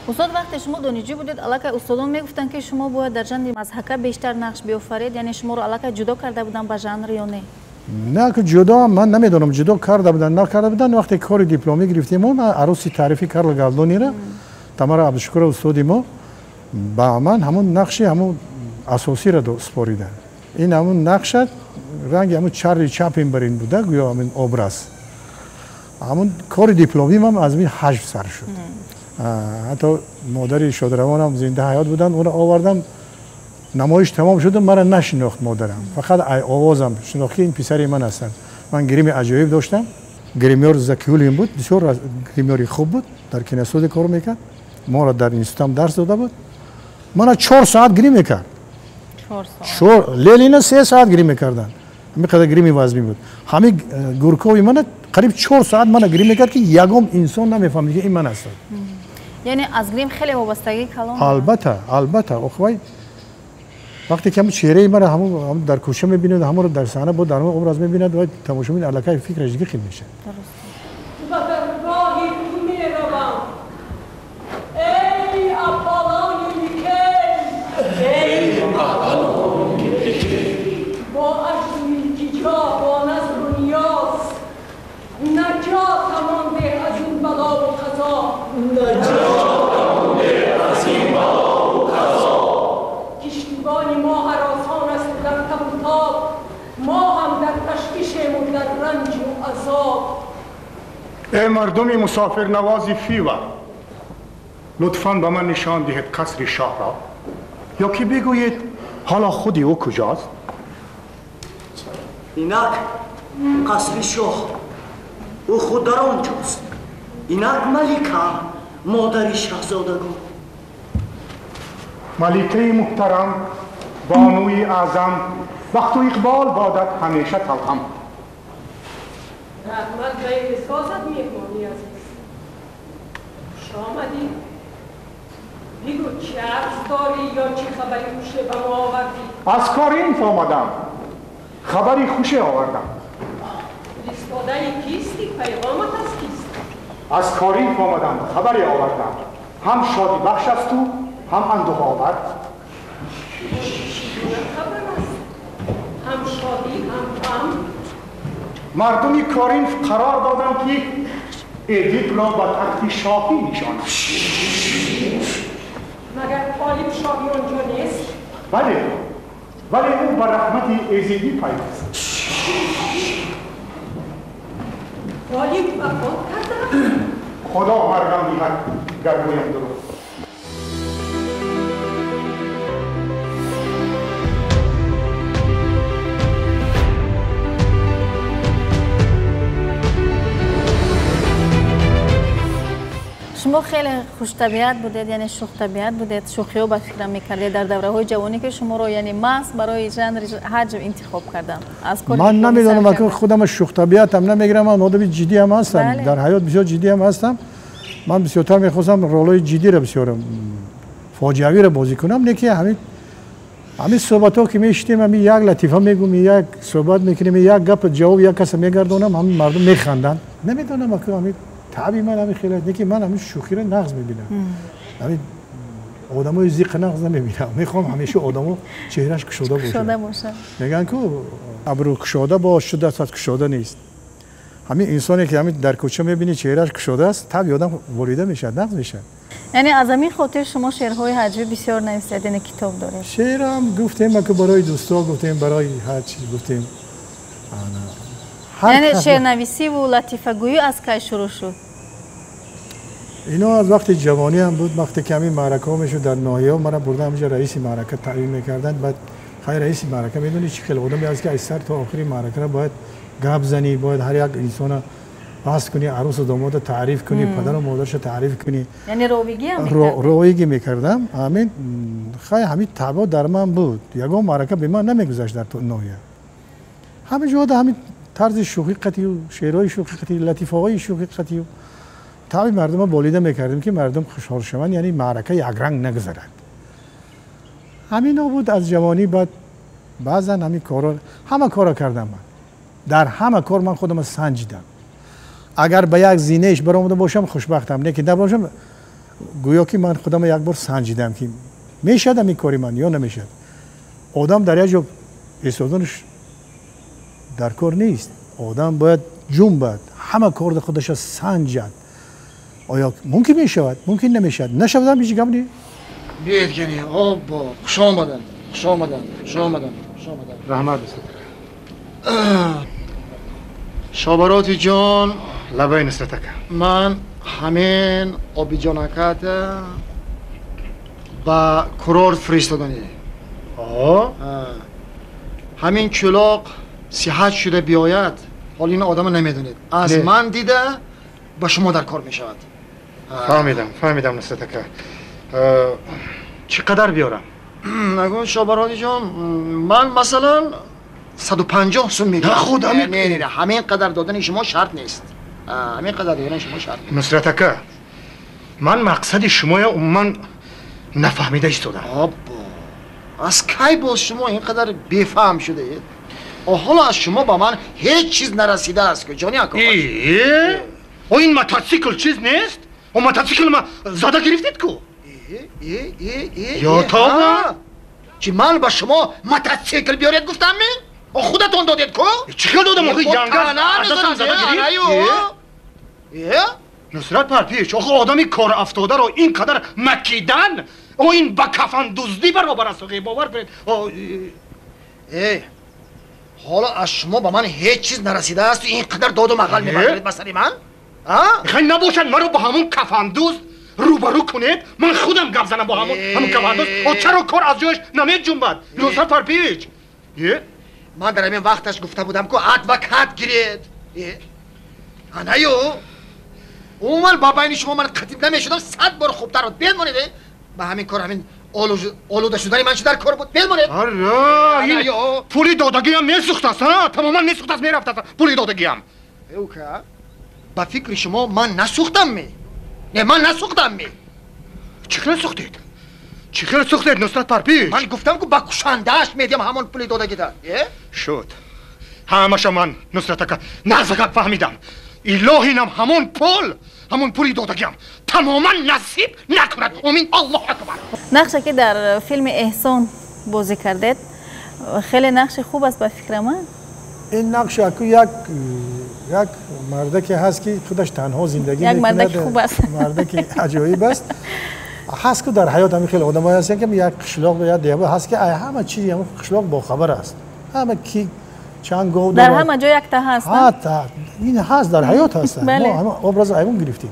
Устод, вақте шумо донишҷӯ будед, аллакай устодон мегуфтанд, ки шумо бояд дар жанри мазҳака бештар нақш биёфаред, яъне шуморо аллакай ҷудо карда буданд ба жанр ё не? Не, ки ҷудо ман намедонам, ҷудо карда буданд, накарда буданд. Вақте кори дипломӣ гирифтем, он арӯси таърифи Карл Галдонира, Тамара Абдушукурова устоди мо ба ман ҳамон нақши ҳамон асосиро супориданд. Ин ҳамон нақшат ранги ҳамон Чарли Чаплин бар ин буда, гӯё ҳамин образ. Ҳамон кори дипломиам аз ин ҳаҷв сар шуд. Ҳатто модари шодравонам зинда ҳаёт буданд, онро овардам, намоиш тамом шуд, маро нашинохт модарам. Фақат овозам шинохт, ки ин писари ман ҳастанд. Ман грими аҷоиб доштам. Гримёр Закиулин буд, бисёр гримёри хуб буд, дар киностудия кор мекард. Моро дар институтам дарс дода буд. Мана 4 соат грим мекард. Ленина 3 соат грим мекарданд. Ҳамин қадар грими вазмин буд. Ҳамин гуркови мана қариб 4 соат мана грим мекард, ки ягон инсон намефаҳмид, ки ин ман ҳастам. Яъне аз грим хеле вобастагии калон? Албатта, албатта. Охвай вақте ки ҳамон чеҳраи мара ҳамон дар кӯча мебинад, ҳамонро дар саҳна бо дар образ мебинад ва тамошобин аллакай фикраш дига хел мешавад. Ба даргоҳи ту меравам, эй Аполлони Никел, эй Аполлони Никел, бо аҷзу илтиҷо, бо назру ниёз, наҷотамон деҳ аз ин балову қазо, наҷотамон деҳ аз ин балову қазо. Киштибони мо ҳаросон аст дар табу тоб, мо ҳам дар ташвишему дар ранҷу азоб. Эй мардуми мусофирнавози Фива, лутфан ба ман нишон диҳед қасри шоҳро, ё ки бигӯед ҳоло худи ӯ куҷост? Инак қасри шоҳ, ӯ худ дар он ҷост. Инак малика, модари шаҳзодагон. Маликаи муҳтарам, бонуи аъзам, вақту иқбол бодад ҳамеша талҳам. Раҳмат ба эҳсосат, меҳмони азиз. Хуш омадӣ. Бигӯ, чӣ арз дорӣ ё чӣ хабари хуше ба мо овардӣ? Аз Коринф омадам, хабари хуше овардам. Фиристодаи кистӣ? Пайғомат аз кист? Аз Коринф омадам, хабаре овардам. Ҳам шодибахш асту, ҳам андӯҳовар. Чӣ гуна хабар аст? Ҳам шодӣ, ҳам ғам? Мардуми Коринф қарор доданд, ки Эдипро ба тахти шоҳӣ нишонанд. Магар Полип шоҳи он ҷо нест? Бале, вале ӯ ба раҳмати эзидӣ пайваст. Полип вафот кардааст? Худо маргам диҳад, гар гӯям дурӯғ. Шумо хеле хуштабиат будед, яъне шӯхтабиат будед, шӯхиҳо ба фикрам мекардед дар давраҳои ҷавонӣ, ки шуморо яъне маҳз барои жанри ҳаҷв интихоб кардам. Ман намедонам, акн худам шӯхтабиатам намегирам, ман одами ҷиддиам ҳастам, дар ҳаёт бисёр ҷиддиам ҳастам. Ман бисёртар мехостам ролҳои ҷиддиро, бисёр фоҷиавиро бозӣ кунам, не ки ҳамин суҳбатҳо ки мешитем, ҳамин як латифа мегӯм, як суҳбат мекунем, як гап ҷавоб як каса мегардонам, ҳамин мардум механданд. Намедонам, акн ҳамин таби ман ҳамин хеле, не ки ман ҳамин шӯхиро нағз мебинам. Ҳамин одамои зиқ нағз намебинам. Мехоҳам ҳамеша одамо чеҳраш кушода бошад. Мегӯянд ку абрӯ кушода бош, чу дастат кушода нест. Ҳамин инсоне ки ҳамин дар кӯча мебинӣ чеҳраш кушода аст, таби одам ворида мешавад, нағз мешавад. Яъне аз ҳамин хотир шумо шеърҳои ҳаҷвӣ бисёр нависед, яъне китоб доред? Шеърам гуфтем, ки барои дӯстҳо гуфтем, барои ҳар чиз гуфтем. Яъне шеърнависиву латифагӯӣ аз кай шурӯъ шуд? Ино аз вақти ҷавониам буд, вақте ки ҳамин маъракаҳо мешуд дар ноҳияҳо, мара бурда ҳаминҷа раиси маърака таъйин мекарданд. Баъд хай раиси маърака медонӣ чӣ хел одаме аст, ки аз сар то охири маъракаро бояд гап занӣ, бояд ҳар як инсона баҳс кунӣ, арӯсу домода таъриф кунӣ, падару модарша таъриф кунӣ. Яъне ровигӣ ҳам мекардед? Ровигӣ мекардам. Ҳамин хай ҳамин таъбо дар ман буд. Ягон маърака бе ман намегузашт дар ноҳия. Ҳама ҷода ҳамин тарзи шӯхӣ қатию, шеърҳои шӯхӣ қатию, латифаҳои шӯхӣ қатию таъби мардума болида мекардем, ки мардум хушҳол шаванд, яъне маърака якранг нагузарад. Ҳамино буд аз ҷавонӣ. Баъд баъзан ҳамин корро, ҳама корро кардам ман. Дар ҳама кор ман худамро санҷидам. Агар ба як зинаиш баромада бошам, хушбахтам, лекин набошам, гӯё ки ман худамро як бор санҷидам, ки мешавад ҳамин кори ман ё намешавад. Одам дар як ҷо истоданаш дар кор нест. Одам бояд ҷунбад, ҳама кор худаша санҷад. Оё мумкин мешавад, мумкин намешавад, нашавадам ҳеҷ гап не. Биёед гани, обо, хуш омадан, хуш омадан, хуш омадан, хуш омадан. Раҳмат. Шобароти ҷон. Лабай Нусрат ака. Ман ҳамин Обиҷон аката ба курорт фиристоданӣ. Ҳамин чӯлоқ сиҳат шуда биёяд, ҳол ин одама намедонед. Аз ман дида ба шумо дар кор мешавад. Фаҳмидам, фаҳмидам Нусрат ака. Чӣ қадар биёрам? Нагун Шобароти ҷон, ман масалан 150 сум мегирам. Худ ҳамин. Не, не, ҳамин қадар додани шумо шарт нест. Ҳамин қадар додани шумо шарт нест. Нусрат ака, ман мақсади шумоя умуман нафаҳмида истодам. Оббо, аз кай боз шумо ин қадар бефаҳм шудаед? Ҳоло аз шумо ба ман ҳеҷ чиз нарасидааст, ку ҷони ака. О, ин мотосикл чиз нест? О, мотосикл ма зада гирифтед ку? Ё тоба? Чи ман ба шумо мотосикл биёред гуфтам ми? О, худатон додед ку? Чӣ хел додам? Охи янга дастам зада гирифт? Нусрат Парпич, охи одами корафтодаро ин қадар макидан, о ин ба кафандуздӣ баробар аст, охи бовар кунед. Э, ҳоло аз шумо ба ман ҳеҷ чиз нарасидаасту ин қадар доду мағал мебардоред ба сари ман? Хай набошад, маро бо ҳамон кафандуз рӯбарӯ кунед, ман худам гап занам бо ҳамон кафандуз. О, чаро кор аз ҷояш намеҷунбад? Нусрат Парпич. Ман дар ҳамин вақташ гуфта будам, ку адвокат гиред. Анаю, умуман ба байни шумо ман қатиб намешудам, 100 бор хубтар буд. Бемонед, ба ҳамин кор ҳамин олуда шудани ман чӣ дар кор буд? Бемонед. Ара, пули додагиам месӯхтааст, тамоман месӯхтааст, мерафтааст пули додагиам. Ука, ба фикри шумо ман насӯхтам ми? Не, ман насӯхтам ми? Чӣ хел сӯхтед? Чӣ хел сӯхтед, Нусрат Парпич? Ман гуфтам, ку ба кушандааш медиҳам ҳамон пули додагита. Шуд. Ҳамаша ман, Нусрат ака, нағзакак фаҳмидам. Илоҳинам ҳамон пул, ҳамон пули додагиам тамоман насиб накунад. Омин, Аллоҳу акбар. Нақше ки дар филми Эҳсон бозӣ кардед, хеле нақши хуб аст ба фикрам. Ин нақш аку як мардаке ҳаст, ки худаш танҳо зиндагӣ мекунад. Як мардаки хуб аст. Мардаки аҷоиб аст. Ҳаст ку дар ҳаёт ҳамин хеле одамое ҳастанд, ки як қишлоқ ё деҳа ҳаст, ки ҳама чизи ҳамон қишлоқ бохабар аст. Ҳама ки чанд гов дар ҳама ҷо якта ҳаст. Ин ҳаст, дар ҳаёт ҳаст. Мо ҳама образро айвон гирифтем.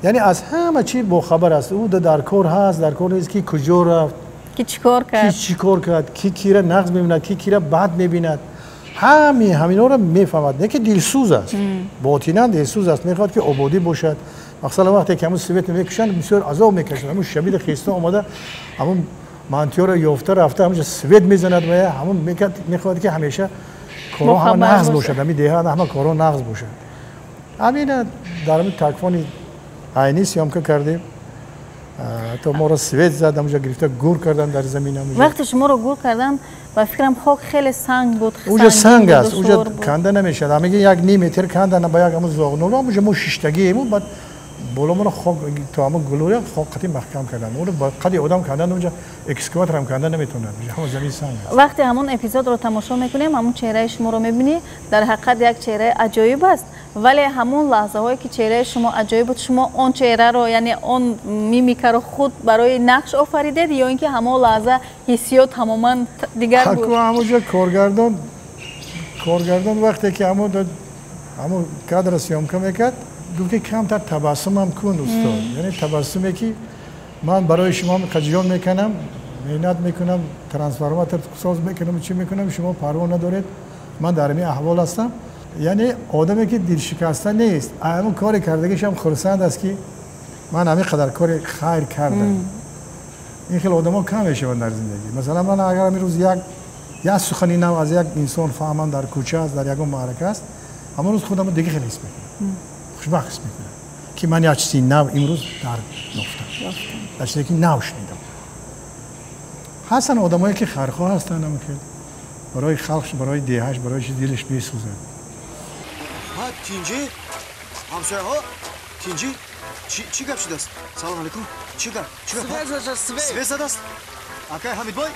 Яъне аз ҳама чи бохабар аст. Ӯ дар кор ҳаст, дар кор нест, ки куҷо рафт, ки чӣ кор кард, ки чӣ кор кард, ки кира нағз мебинад, ки кира бад мебинад. Ҳаминҳоро мефаҳмад. Не ки дилсӯз аст, ботинан дилсӯз аст, мехоҳад ки ободӣ бошад. Масалан вақте ки ҳамун свет мекушанд, бисёр азоб мекашанд. Ҳамун шабида хеста омада, ҳамун мантиёро ёфта рафта, ҳамунҷа свет мезанад ва ҳамун мехоҳад ки ҳамеша корҳо ҳама нағз бошад, ҳамин деҳа ҳама корҳо нағз бошад. Ҳамина дар ҳамин такфони айнӣ съёмка кардем. То моро свет зад, ҳамунҷа гирифта гур кардан дар замин. Вақте шуморо гур кардан, ба фикрам хок хеле санг буд. Уҷа санг аст, уҷа канда намешавад. Ҳамаги як ним метр канда ба як ҳамун зоғнуро, ҳамунҷа мо шиштагиему, баъд боломоро хок то ҳамун гулӯя хок қатӣ маҳкам кардан. Оро ба қади одам кандан унҷа экскаваторам кандан наметавонад. Ҳамон замин санг аст. Вақте ҳамон эпизодро тамошо мекунем, ҳамон чеҳраи шуморо мебинӣ, дар ҳақиқат як чеҳраи аҷоиб аст. Вале ҳамон лаҳзаҳое ки чеҳраи шумо аҷоиб буд, шумо он чеҳраро, яъне он мимикаро худ барои нақш офаридед ё ин ки ҳамон лаҳза ҳиссиёт тамоман дигар буд? Ҳамонҷо коргардон вақте ки ҳамон кадрро съёмка мекард, гуфт ки камтар табассумам кун устод. Яъне табассуме ки ман барои шумо қаҷиён мекунам, меҳнат мекунам, трансформатор соз мекунам, чӣ мекунам, шумо парво надоред, ман дар ин аҳвол ҳастам. Яъне одаме ки дилшикаста нест, ҳамон кори кардагишам хурсанд аст ки ман ҳамин қадар кори хайр кардам. Ин хел одамо кам мешаванд дар зиндагӣ. Масалан, ман агар ҳамин рӯз як сухани нав аз як инсон фаҳмам, дар кӯча аст, дар ягон маърака аст, ҳамон рӯз худамро дига хеле ҳис мекунам, хушбахт ҳис мекунам ки ман як чизи нав имрӯз дар ёфтам, як чизе ки нав шунидам. Ҳастанд одамое ки хайрхоҳ ҳастанд, ҳамон хел барои халқш, барои деҳаш, барои чиз дилаш месӯзад. Тинҷӣ ҳамсояҳо, тинҷӣ, чӣ гап шудааст? Салом алейкум. Чӣ гап? Чӣ гап? Свет задааст? Акай Ҳамидбой?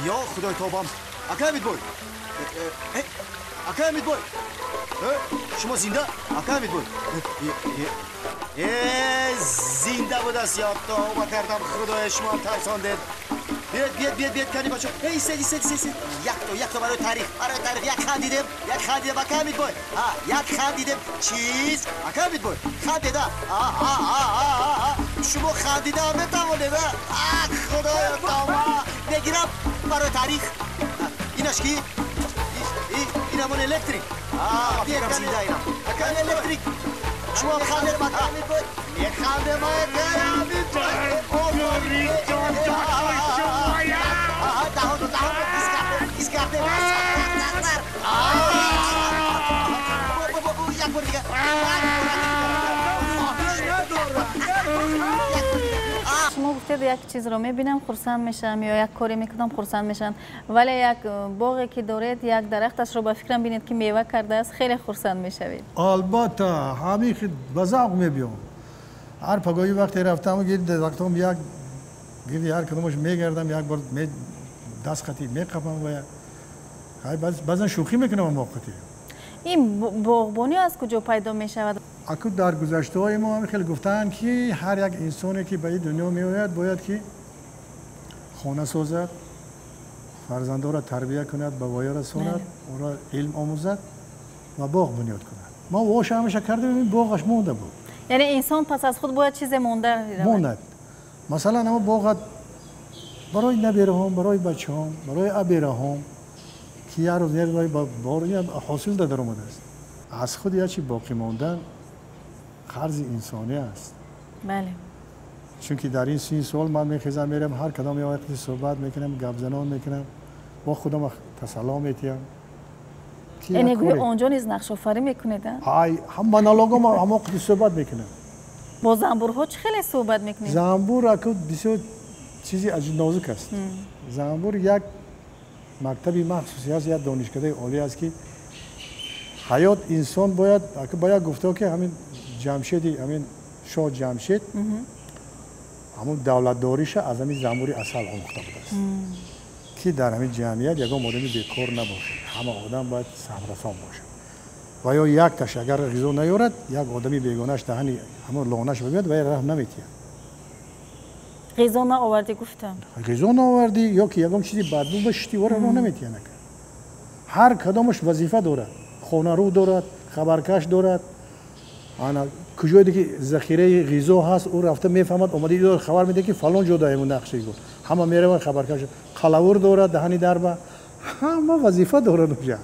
Ё худои тобам! Акай Ҳамидбой! Акай Ҳамидбой! Шумо зинда? Акай Ҳамидбой! Зинда будааст, ё тавба кардам, худоя, шумоам тарсондед. Биёед, биёед, биёед, биёед, кани бачо. Эй, сед, сед, сед, сед. Якто, якто барои таърих, барои таърих. Як хандидем, як хандидем, ака Ҳамидбой. Як хандидем. Чиз? Ака Ҳамидбой, хандед, а? А, а, а, а. Шумо хандида ҳам метавонед, а? А, худоё, тавба. Мегирам барои таърих. Инаш ки? Ин ҳамон электрик. А, биёед, зинда инам. Ака электрик. Шумо хандед, ака Ҳамидбой. Механдем, ака Ҳамидбой. Шумо гуфтед як чизро мебинам хурсанд мешавам ё як коре мекунам хурсанд мешавам, вале як боғе ки доред, як дарахташро ба фикрам бинед ки мева кардааст, хеле хурсанд мешавед. Албатта, ҳамин ба завқ мебиём. Ҳар пагоҳӣ вақте рафтам гирди дарахтом як гирди ҳар кадомаш мегардам, як бор даст хати меқапам ва баъзан шӯхӣ мекунам мовқати. Ин боғбонӣ аз куҷо пайдо мешавад? Аку дар гузаштаҳои мо ҳам хеле гуфтаанд ки ҳар як инсоне ки ба ин дунё меояд бояд ки хона созад, фарзандонро тарбия кунад, ба воя расонад, ӯро илм омӯзад ва боғ бунёд кунад. Мо воша ҳамеша кардем, ин боғаш монда буд. Яъне инсон пас аз худ бояд чизе монда монад. Масалан, ҳама боғат барои набераҳом, барои бачаҳом, барои абераҳом ки як рӯз як бор ҳосил дар омадааст. Аз худ як чи боқӣ мондан қарзи инсонӣ аст. Бале. Чунки дар ин 30 сол ман мехезам, мерам, ҳар кадом як вақти суҳбат мекунам, гапзанон мекунам, бо худам тасалло метиҳам. Яъне гӯё онҷо низ нақшофарӣ мекунед, а? Ай, ҳам монологам ҳамон қади суҳбат мекунам. Бо занбурҳо чӣ хеле суҳбат мекунед? Занбур аку бисёр чизи аҷиб нозук аст. Занбур як мактаби махсуси аст, як донишкадаи олӣ аст ки ҳаёт инсон бояд аку бояд гуфто ки ҳамин Ҷамшеди, ҳамин шоҳ Ҷамшед ҳамон давлатдориша аз ҳамин занбури асал омӯхта будааст ки дар ҳамин ҷамъият ягон одами бекор набошад, ҳама одам бояд саҳмрасон бошад. Ва ё якташ агар ғизо наёрад, як одами бегонаш даҳани ҳамон лонаш бибиёд ва раҳм наметиҳад. Ғизо наовардӣ гуфтам. Ғизо наовардӣ ё ки ягон чизи бадбӯ башти вора роҳ наметиҳад. Ҳар кадомаш вазифа дорад, хонарӯ дорад, хабаркаш дорад. Ана куҷое ки захираи ғизо ҳаст, ӯ рафта мефаҳмад, омада идор хабар медиҳад ки фалон ҷо даему нақши гул. Ҳама мераванд хабаркаш, қалавур дорад даҳани дарба, ҳама вазифа дорад уҷа.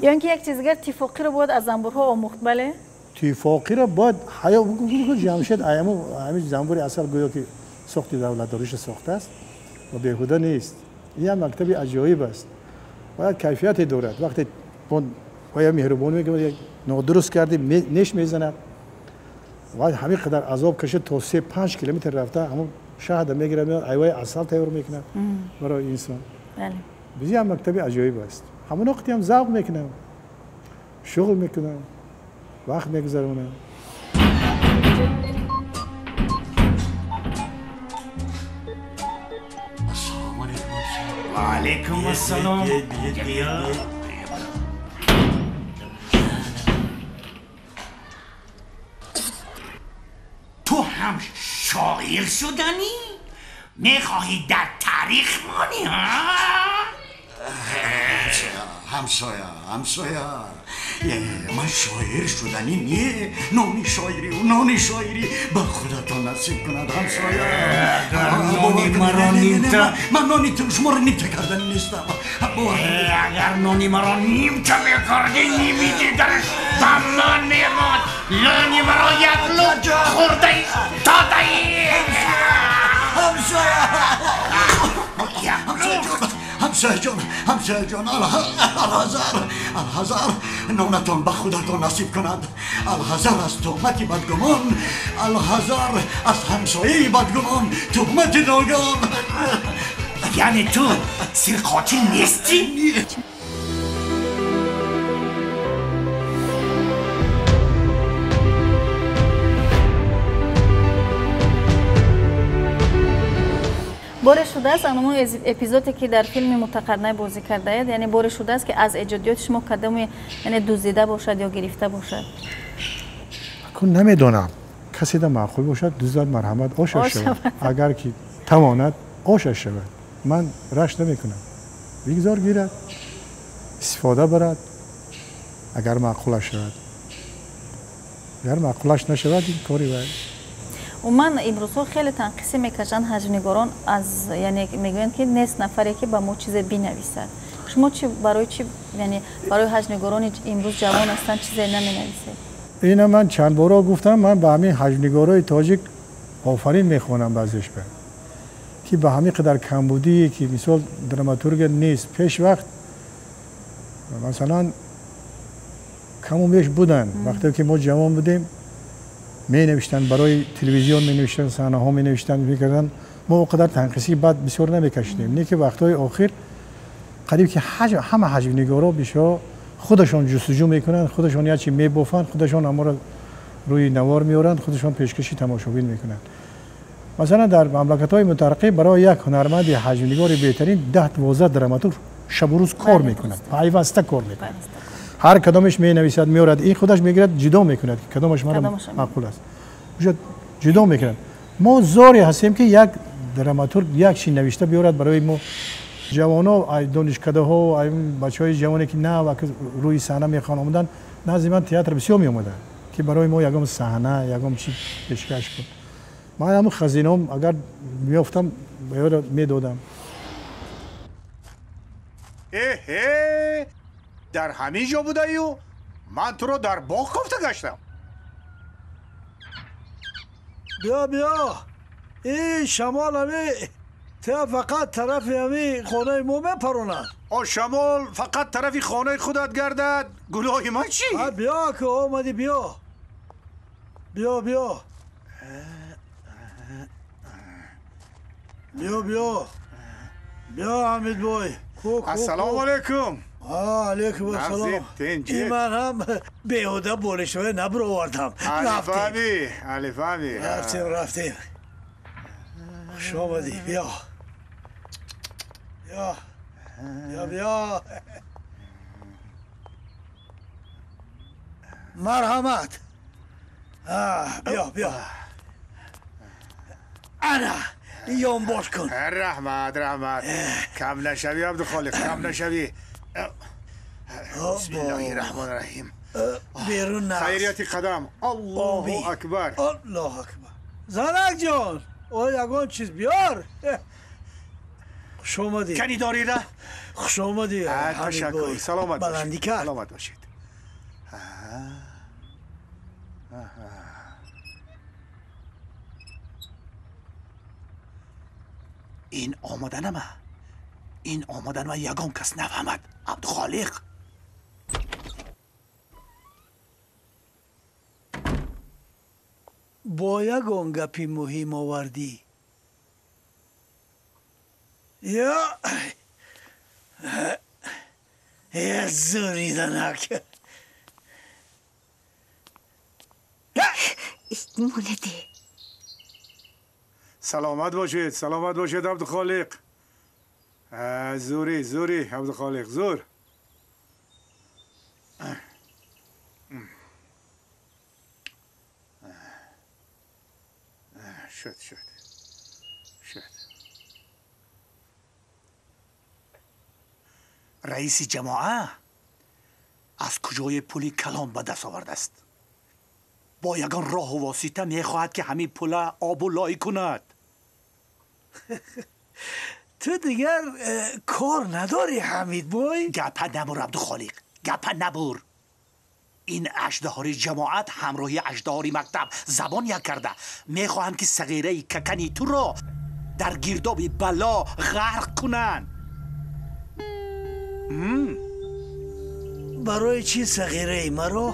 Ё ин ки як чиз дигар, тифоқиро бояд аз занбурҳо омӯхт, бале? Тифоқиро бояд ҳаё Ҷамшед ҳамин занбури асал гӯё ки сохти давлатдориша сохтааст ва беҳуда нест. Ин як мактаби аҷоиб аст. Бояд кайфияте дорад. Вақте оя меҳрубонӣ мекунад, нодуруст кардӣ, неш мезанад. Ва ҳамин қадар азоб кашид то 3-5 километр рафта ҳамон шаҳда мегирад, меояд, айваи асал тайёр мекунад барои инсон. Бизи ҳам мактаби аҷоиб аст. Ҳамон вақте ҳам завқ мекунам, шуғл мекунам, вақт мегузаронам. Ва алайкум ассалом. Ту ҳам шоир шуданӣ? Мехоҳӣ дар таърих монӣ, ҳа? ҳамсоя, ҳамсоя, ман шоир шуданӣ не, нони шоирӣ, нони шоирӣ ба худатон насиб кунад, ҳамсоя. Агар нони маро нимта, ман нони шуморо нимта карданӣ нестам. Агар нони маро нимта мекардӣ, ними дигараш ба ман мемонд. Нони маро як лут хӯрдаи додаӣ. ҳамсоя, ҳамсоя ҷон, ҳамсоя ҷон, алҳазар, алҳазар нонатон ба худатон насиб кунад. Алҳазар аз туҳмати бадгумон, алҳазар аз ҳамсояи бадгумон, туҳмати ногон. Яъне ту сирқотил нестӣ? Боре шудааст анумун эпизоде ки дар филми Мутақарнай бозӣ кардаед, яъне боре шудааст ки аз эҷодиёти шумо кадоме, яъне дуздида бошад ё гирифта бошад? Акун намедонам, касе да маъқул бошад, дуздад, марҳамат, ошаш шавад. Агар ки тавонад, ошаш шавад. Ман рашк намекунам, бигзор гирад, истифода барад, агар маъқулаш шавад. Агар маъқулаш нашавад, ин кори вай. Умуман имрӯзҳо хеле танқисӣ мекашанд ҳаҷвнигорон, аз яъне мегӯянд ки нест нафаре ки ба мо чизе бинависад. Шумо чи барои чи, яъне барои ҳаҷвнигорони имрӯз ҷавон ҳастанд, чизе наменависед? Ина ман чанд боро гуфтам, ман ба ҳамин ҳаҷвнигорои тоҷик офарин мехонам баъзеш ба ки ба ҳамин қадар камбудие ки мисол драматургия нест. Пеш вақт масалан каму беш буданд. Вақте ки мо ҷавон будем, менавиштанд, барои телевизион менавиштанд, саҳнаҳо менавиштанд, мекарданд. Мо он қадар танқисии бад бисёр намекашидем. Не ки вақтҳои охир қариб ки ҳама ҳаҷвнигоро бисёр худашон ҷустуҷӯ мекунанд, худашон як чи мебофанд, худашон ҳамаро рӯи навор меоранд, худашон пешкаши тамошобин мекунанд. Масалан дар мамлакатҳои мутараққӣ барои як ҳунарманди ҳаҷвнигори беҳтарин 10-12 драматург шабу рӯз кор мекунад, пайваста кор мекунад. Ҳар кадомеш менависад, меорад, ин худаш мегирад, ҷудо мекунад ки кадомаш мара маъқул аст, ҷудо мекунад. Мо зоре ҳастем ки як драматург як чи навишта биёрад барои мо ҷавоно, донишкадаҳо, бачаҳои ҷавоне ки нав рӯи саҳна мехоҳанд омадан, назди ман театр бисёр меомаданд ки барои мо ягон саҳна, ягон чи пешкаш кун. Ман ҳамун хазинаом агар меёфтам, ба медодам. Эҳе, дар ҳамин ҷо будаю ман туро дар боғ кофта гаштам. Биё, биё, ин шамол ҳами те фақат тарафи ҳами хонаи мо мепаронад. О, шамол фақат тарафи хонаи худат гардад, гуноҳи ман чӣ? Биё ки омадӣ, биё, биё, биё, биё, биё, биё, Ҳамидбой. Ассалому алайкум. Алейкум ассалом. Ин ман ҳам беҳуда болишҳое набировардам. Алифами, алифами. Рафтем, рафтем. Хуш омадӣ, биё, биё, биё, биё. Марҳамат. Биё, биё. Ана, ёнбош кун. Раҳмат, раҳмат. Кам нашавӣ, Абдухолиқ, кам нашавӣ. Бисмиллоҳи раҳмони раҳим. Берун на. Хайрияти қадам. Аллоҳу акбар. Аллоҳу акбар. Занак ҷон, о ягон чиз биёр. Хуш омадӣ. Кани дорира? Хуш омадӣ. Ташаккур. Саломат бошед. Баландӣ кард. Саломат бошед. Ин омаданама, ин омаданама ягон кас нафаҳмад, Абдухолиқ. Бо ягон гапи муҳим овардӣ? Ё зуриданак. Монеди. Саломат бошед, саломат бошед, Абдухолиқ. Зури, зури, Абдухолиқ, зур. Шуд, шуд, шуд. Раиси ҷамоа Аз куҷое пули калон ба даст овардааст? Бо ягон роҳу восита мехоҳад, ки ҳамин пула обу лой кунад. Ту дигар кор надорӣ, Ҳамидбой? Гапа набур, Абдухолиқ, гапа набур. Ин аждаҳори ҷамоат ҳамроҳи аждаҳори мактаб забон як карда мехоҳанд, ки сағираи какани туро дар гирдоби бало ғарқ кунанд. Барои чӣ сағираи маро?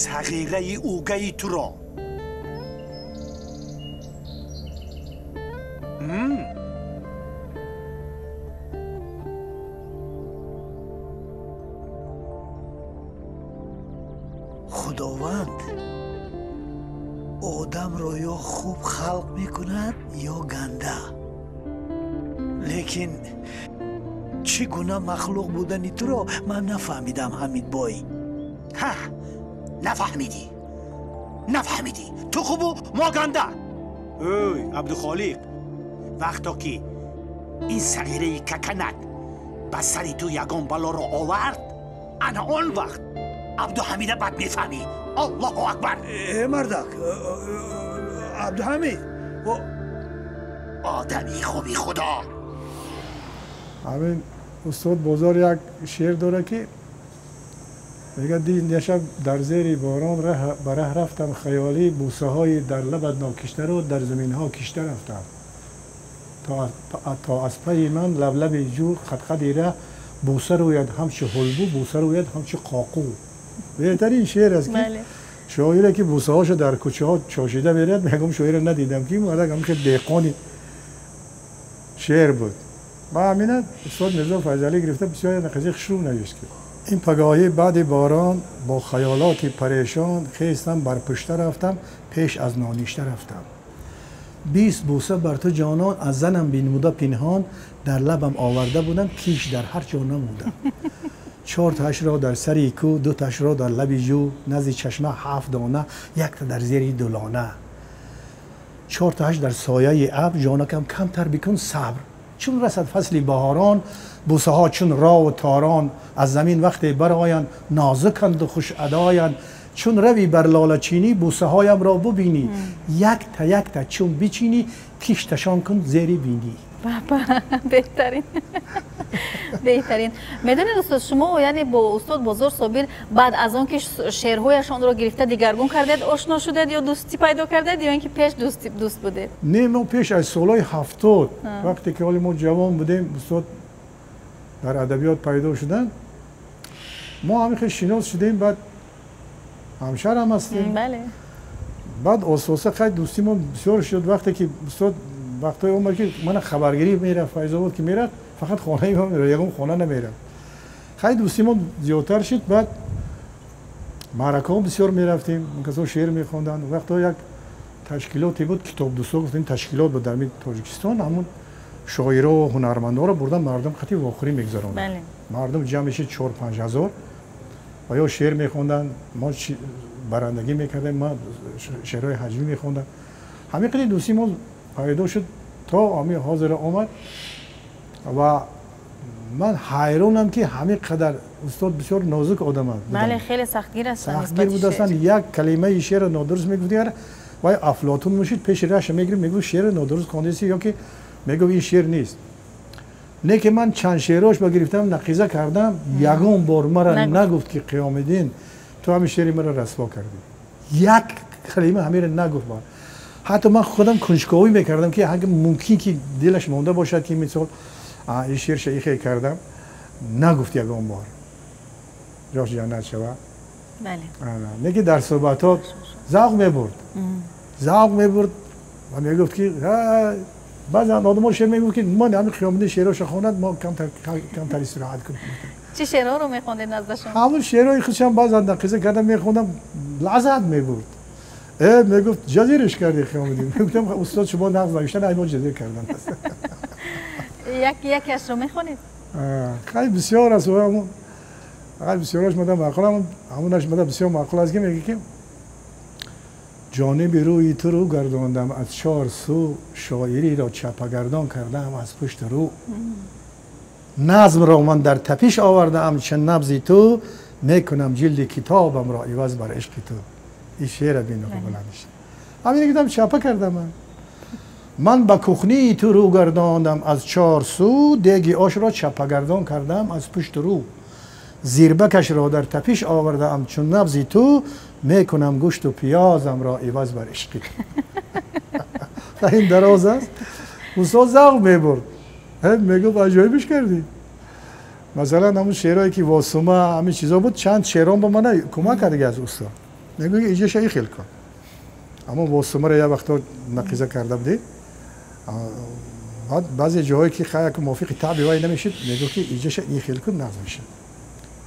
Сағираи угаи туро. Худованд одамро ё хуб халқ мекунад, ё ганда. Лекин чӣ гуна махлуқ будани туро ман нафаҳмидам, Ҳамидбой. Ҳа, нафаҳмидӣ, нафаҳмидӣ. Ту хубу мо ганда. Ой, Абдухолиқ, вақто ки ин сағираи каканат ба сари ту ягон балоро овард, ана он вақт Абдуҳамида бад мефаҳмӣ. Аллоҳу акбар! Э, мардак, Абдуҳамид, одами хуби Худо. Ҳамин устод Бозор як шеър дорад, ки мегӯяд: дишаб дар зери борон ба раҳ рафтам, хаёлӣ бӯсаҳои дар лабат нокиштаро дар заминҳо кишта рафтам, то аз пайи ман лаблаби ҷӯ қадқади раҳ бӯса рӯяд ҳамчу ҳулбу, бӯса рӯяд ҳамчу қоқу. Беҳтарин шеър аст, ки шоире ки бӯсаҳошо дар кӯчаҳо чошида меравад, мегӯм шоире надидам, ки мардак ҳамин деҳқони шеър буд. Ва ҳамина устод Мирзо Файзалӣ гирифта бисёр нақизи хушрӯ навишт, ки ин пагоҳӣ баъди борон бо хаёлоти парешон хестам, бар пушта рафтам, пеш аз ноништа рафтам. 20 бӯса бар ту ҷонон аз занам бинмуда пинҳон, дар лабам оварда будам, киш дар ҳар ҷо намудам. 4 ташро дар сари кӯ, 2 ташро дар лаби ҷӯ, назди чашма 7 дона, якта дар зери дулона. 4 таш дар сояи абр, ҷонакам камтар бикун сабр. Чун расад фасли баҳорон, бӯсаҳо чун рову торон аз замин вақте бароянд, нозуканду хушадоянд. Чун рави бар лолачинӣ, бӯсаҳоямро бубинӣ, якта якта чун бичинӣ, кишташон кун зери бинӣ. Беҳтарин, беҳтарин. Медонед, устод, шумо яъне бо устод Бозор Собир баъд аз он ки шеърҳояшонро гирифта дигаргун кардед ошно шудед ё дӯстӣ пайдо кардед, ё ин ки пеш дӯст будед? Не, мо пеш аз солҳои 70, вақте ки ҳоли мо ҷавон будем, устод дар адабиёт пайдо шуданд, мо ҳамин хел шинос шудем, баъд ҳамшаҳр ҳам ҳастем. Баъд оста-оста қайд дӯстимон бисёр шуд. Вақте ки устод вақтҳое омад, ки мана хабаргирӣ мерафт, Файзобод ки мерафт, фақат хонаи ман мерафт, ягон хона намерафт. Хай дӯстимон зиёдтар шуд. Баъд маъракаҳо бисёр мерафтем, касо шеър мехонданд. Вақтҳо як ташкилоте буд, китобдӯстҳо гуфтем, ташкилот буд дар Тоҷикистон, ҳамун шоиро ҳунармандҳоро бурдан мардум қати вохӯрӣ мегузаронданд. Мардум ҷамъ мешид 4-5 ҳазор ва ё шеър мехонданд, мо барандагӣ мекардем, ман шеърҳои ҳаҷвӣ мехондам. Ҳамин қади дӯстии мо пайдо шуд то ҳамин ҳозира омад. Ва ман ҳайронам, ки ҳамин қадар устод бисёр нозук одам аст. Бале, хеле сахтгир ҳастанд. Сахтгир будастанд. Як калимаи шеърро нодуруст мегуфт, вай Афлотун мешид, пеши раша мегирифт, мегуфт шеърро нодуруст хондеси, ё ки мегуфт ин шеър нест. Не ки ман чанд шеърҳош ба гирифтам, нақиза кардам, ягон бор мара нагуфт, ки Қиёмиддин, ту ҳамин шеъри маро расво кардӣ. Як калима ҳаминро нагуфт. Ҳатто ман худам кунҷковӣ мекардам, ки агар мумкин ки дилаш монда бошад, ки мисол ин шеърша ихе кардам, нагуфт ягон бор. Ҷош ҷаннат шавад. Не ки дар суҳбатҳо завқ мебурд, завқ мебурд ва мегуфт, ки баъзан одамо шеър мегуфт, ки ман ҳамин Қиёмиддин шеърҳоша хонад, мо камтар истироҳат кунем. Чӣ шеърҳоро мехондед наздашон? Ҳамун шеърҳои худшам баъзан нақиза кардам, мехондам, лаззат мебурд. Мегуфт ҷазираш кардӣ, Қиёмиддин. Мегуфтам устод, шумо нағз навиштан, ай мо ҷазир кардан. Якеашро мехонед? Хеле бисёр аст. Хеле бисёраш мада маъқул, ҳамонаш мада бисёр маъқул аст, ки мегӯяд, ки ҷониби рӯи ту рӯ гардондам аз чор сӯ, шоириро чапагардон кардаам аз пушти рӯ. Назмро ман дар тапиш овардаам чун набзи ту, Мекунам ҷилди китобамро иваз бар ишқи ту. Ин шеъра бино баланд шид. Ҳамин гуфтам, чапа кардам ман. Ман ба кухнии ту рӯ гардондам аз чор сӯ, деги ошро чапагардон кардам аз пушту рӯ. Зирбакашро дар тапиш овардаам чун набзи ту, мекунам гӯшту пиёзамро иваз бар ишқи ту. Ин дароз аст. Устод завқ мебурд. Мегуфт аҷоибиш кардӣ. Масалан ҳамун шеърое ки восума ҳамин чизо буд, чанд шеърон ба ман кӯмак кардаги аз устод. Мегӯяд иҷаша и хел кун. Ҳамон восумаро як вақто нақиза карда будем. Баъд баъзе ҷоҳое ки як мувофиқи таъби вай намешид, мегӯфт ки иҷаша ин хел кун, нағз мешад.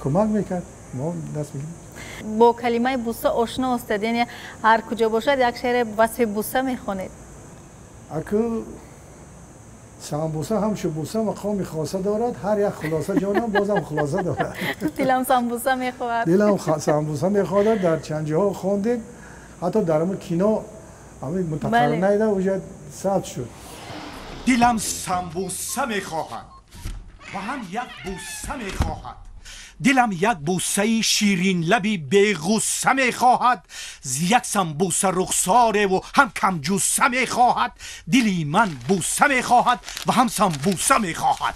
Кӯмак мекард, мо даст мегирем. Бо калимаи буса ошно ҳастед, яъне ҳар куҷо бошад як шеъре васфи буса мехонед. Аку самбуса ҳамчу буса мақоми хоса дорад, ҳар як хулоса ҷонам бозам хулоса дорад. Дилам самбуса мехоҳад. Дилам самбуса мехоҳад, дар чанд ҷоҳо хондем, ҳатто дар ҳамон кино ҳамин мутақарринайда уже сабт шуд. Дилам самбуса мехоҳад ва ҳам як буса мехоҳад. Дилам як бусаи ширинлаби беғусса мехоҳад, як самбуса рухсореву ҳам камҷусса мехоҳад. Дили ман буса мехоҳад ва ҳам самбуса мехоҳад.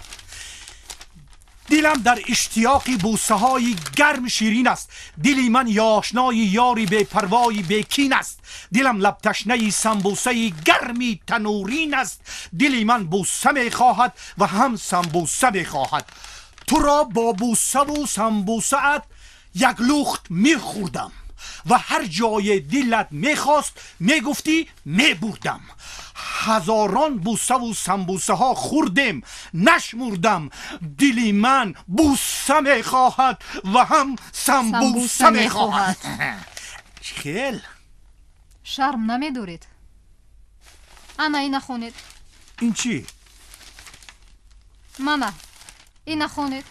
Дилам дар иштиёқи бусаҳои гарм ширин аст. Дили ман ёшнои ёри бепарвои бекин аст. Дилам лабташнаи самбусаи гарми танурин аст. Дили ман буса мехоҳад ва ҳам самбуса мехоҳад. Туро бо бусаву самбусаат як лухт мехӯрдам ва ҳар ҷое дилат мехост мегуфтӣ мебурдам. Ҳазорон бусаву самбусаҳо хӯрдем, нашмурдам. Дили ман буса мехоҳад ва ҳам самбуса мехоҳад. Хел шарм намедоред? Ана ина хонед. Ин чӣ? Мана ина хонед.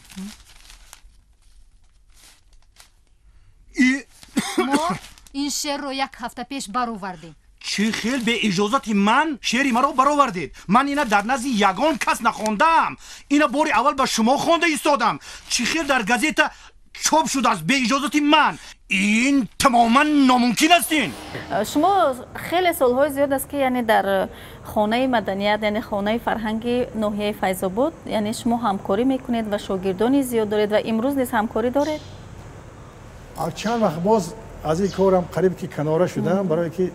Мо ин шеърро як ҳафта пеш баровардем. Чӣ хел бе иҷозати ман шеъри маро баровардед? Ман ина дар назди ягон кас нахондаам. Ина бори аввал ба шумо хонда истодам. Чӣ хел дар газета чоп шудааст бе иҷозати ман? Ин тамоман номумкин аст. Ин шумо хеле солҳои зиёд аст ки яъне дар хонаи маданият, яъне хонаи фарҳанги ноҳияи Файзобод, яъне шумо ҳамкорӣ мекунед ва шогирдони зиёд доред ва имрӯз низ ҳамкорӣ доред? Чанд вақт боз аз ин корам қариб ки канора шудам, барое ки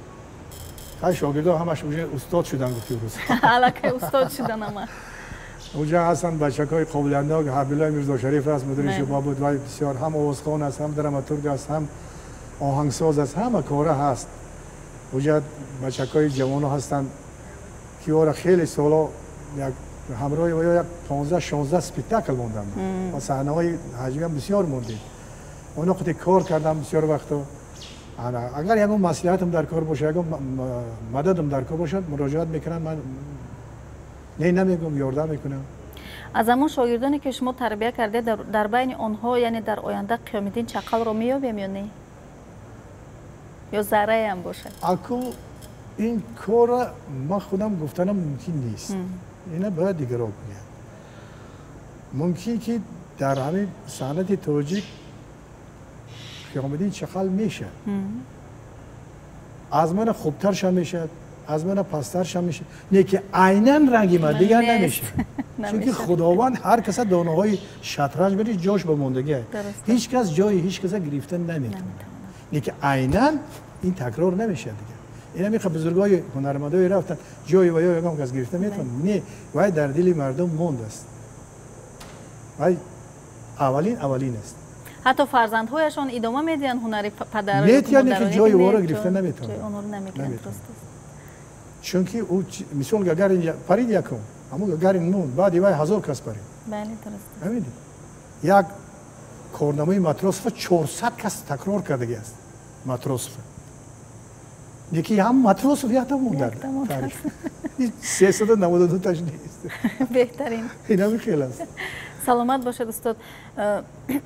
шогирдо ҳамаш уже устод шудан, гуфти рӯз. Аллакай устод шудан ама. Уҷа ҳастанд бачакҳои қобилиятнок. Ҳабилои Мирзошариф аст, мудири шуъба буд, вай бисёр ҳам овозхон аст, ҳам драматург аст, ҳам оҳангсоз аст, ҳама кора ҳаст. Уҷа бачакҳои ҷавоно ҳастанд ки ора хеле соло як ҳамроҳи оё як 15-16 спектакл мондам ва саҳнаҳои ҳаҷвиам бисёр мондем. Оно қати кор кардам бисёр вақто. Агар ягон маслиҳатам дар кор бошад, ягон мададам дар кор бошад, муроҷиат мекунам, ман не намегӯм, ёрдам мекунам. Аз ҳамон шогирдоне ки шумо тарбия кардед, дар байни онҳо яъне дар оянда Қиёмиддин Чақалро меёбем ё не? Ё зарраеам бошад? Аку ин корра ман худам гуфтанам мумкин нест. Ина бояд дигарро гӯянд. Мумкин ки дар ҳамин санъати тоҷик Қиёмиддин Чақал мешавад. Аз мана хубтаршам мешавад, аз мана пасттаршам мешавад, не ки айнан ранги ман дигар намешавад. Чунки Худованд ҳар каса донаҳои шатранҷ бери ҷош ба мондагӣ. Ҳеҷ кас ҷои ҳеҷ каса гирифта наметавонад. Не ки айнан ин такрор намешавад дигар. Ин ҳамин бузургои ҳунармандое рафтанд, ҷои ва ё ягон кас гирифта метавонад. Не, вай дар дили мардум мондааст. Вай аввалин аввалин аст. Ҳатто фарзандҳояшон идома медиҳанд ҳунари падар. Не, яъне ки ҷои ӯро гирифта наметавонад. Чунки ӯ мисол Гагарин парид якум, ҳамон Гагарин монд, баъди вай 1000 кас парид. Бале, дуруст. Фаҳмидед? Як корнамои Матросова 400 кас такрор кардаги аст. Матросова. Неки ҳам Матросов якта монд дар таърих. 392 таш нест. Беҳтарин. Ин ҳамин хел аст. Саломат бошед устод.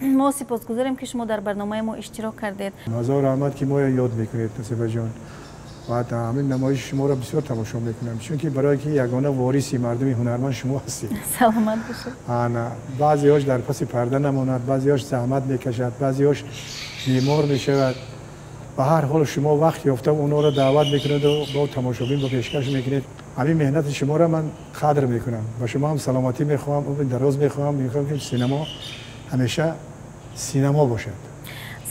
Мо сипосгузорем ки шумо дар барномаи мо иштирок кардед. Ҳазор раҳмат ки моро ёд мекунед, Насибаҷон. Ва ҳамин намоиши шуморо бисёр тамошо мекунам, чунки барое ки ягона вориси мардуми ҳунарманд шумо ҳастед. Саломат бошед. Ана баъзеҳош дар паси парда намонад, баъзеҳош заҳмат мекашад, баъзеҳош бемор мешавад. Ба ҳар ҳол шумо вақт ёфта онҳоро даъват мекунед бо тамошобин ба пешкаш мекунед. Ҳамин меҳнати шуморо ман қадр мекунам. Ба шумо ҳам саломатӣ мехоҳам, умри дароз мехоҳам. Мехоҳам ки синемо ҳамеша синемо бошад.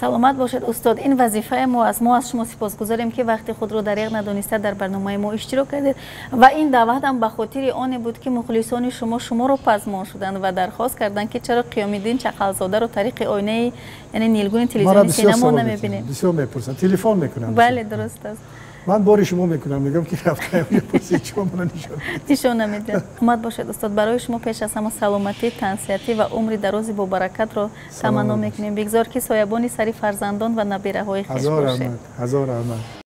Саломат бошед, устод. Ин вазифаи мо аст. Мо аз шумо сипосгузорем, ки вақти худро дариғ надониста дар барномаи мо иштирок кардед ва ин даъват ҳам ба хотири оне буд, ки мухлисони шумо шуморо пазмон шуданд ва дархост карданд, ки чаро Қиёмиддин Чақалзодаро тариқи оинаи, яъне нилгуни телевизиони синемо намебинем. Бисёр мепурсанд, телефон мекунанд. Бале, дуруст аст. Ман бори шумо мекунам, мегӯям ки рафтаем, пурсид, чиро мана нишон нишон намедиҳад. Омад бошед, устод. Барои шумо пеш аз ҳама саломатӣ, тансиҳатӣ ва умри дарози бобаракатро таманно мекунем. Бигзор, ки соябони сари фарзандон ва набираҳои хеш бошед. Ҳазор раҳмат.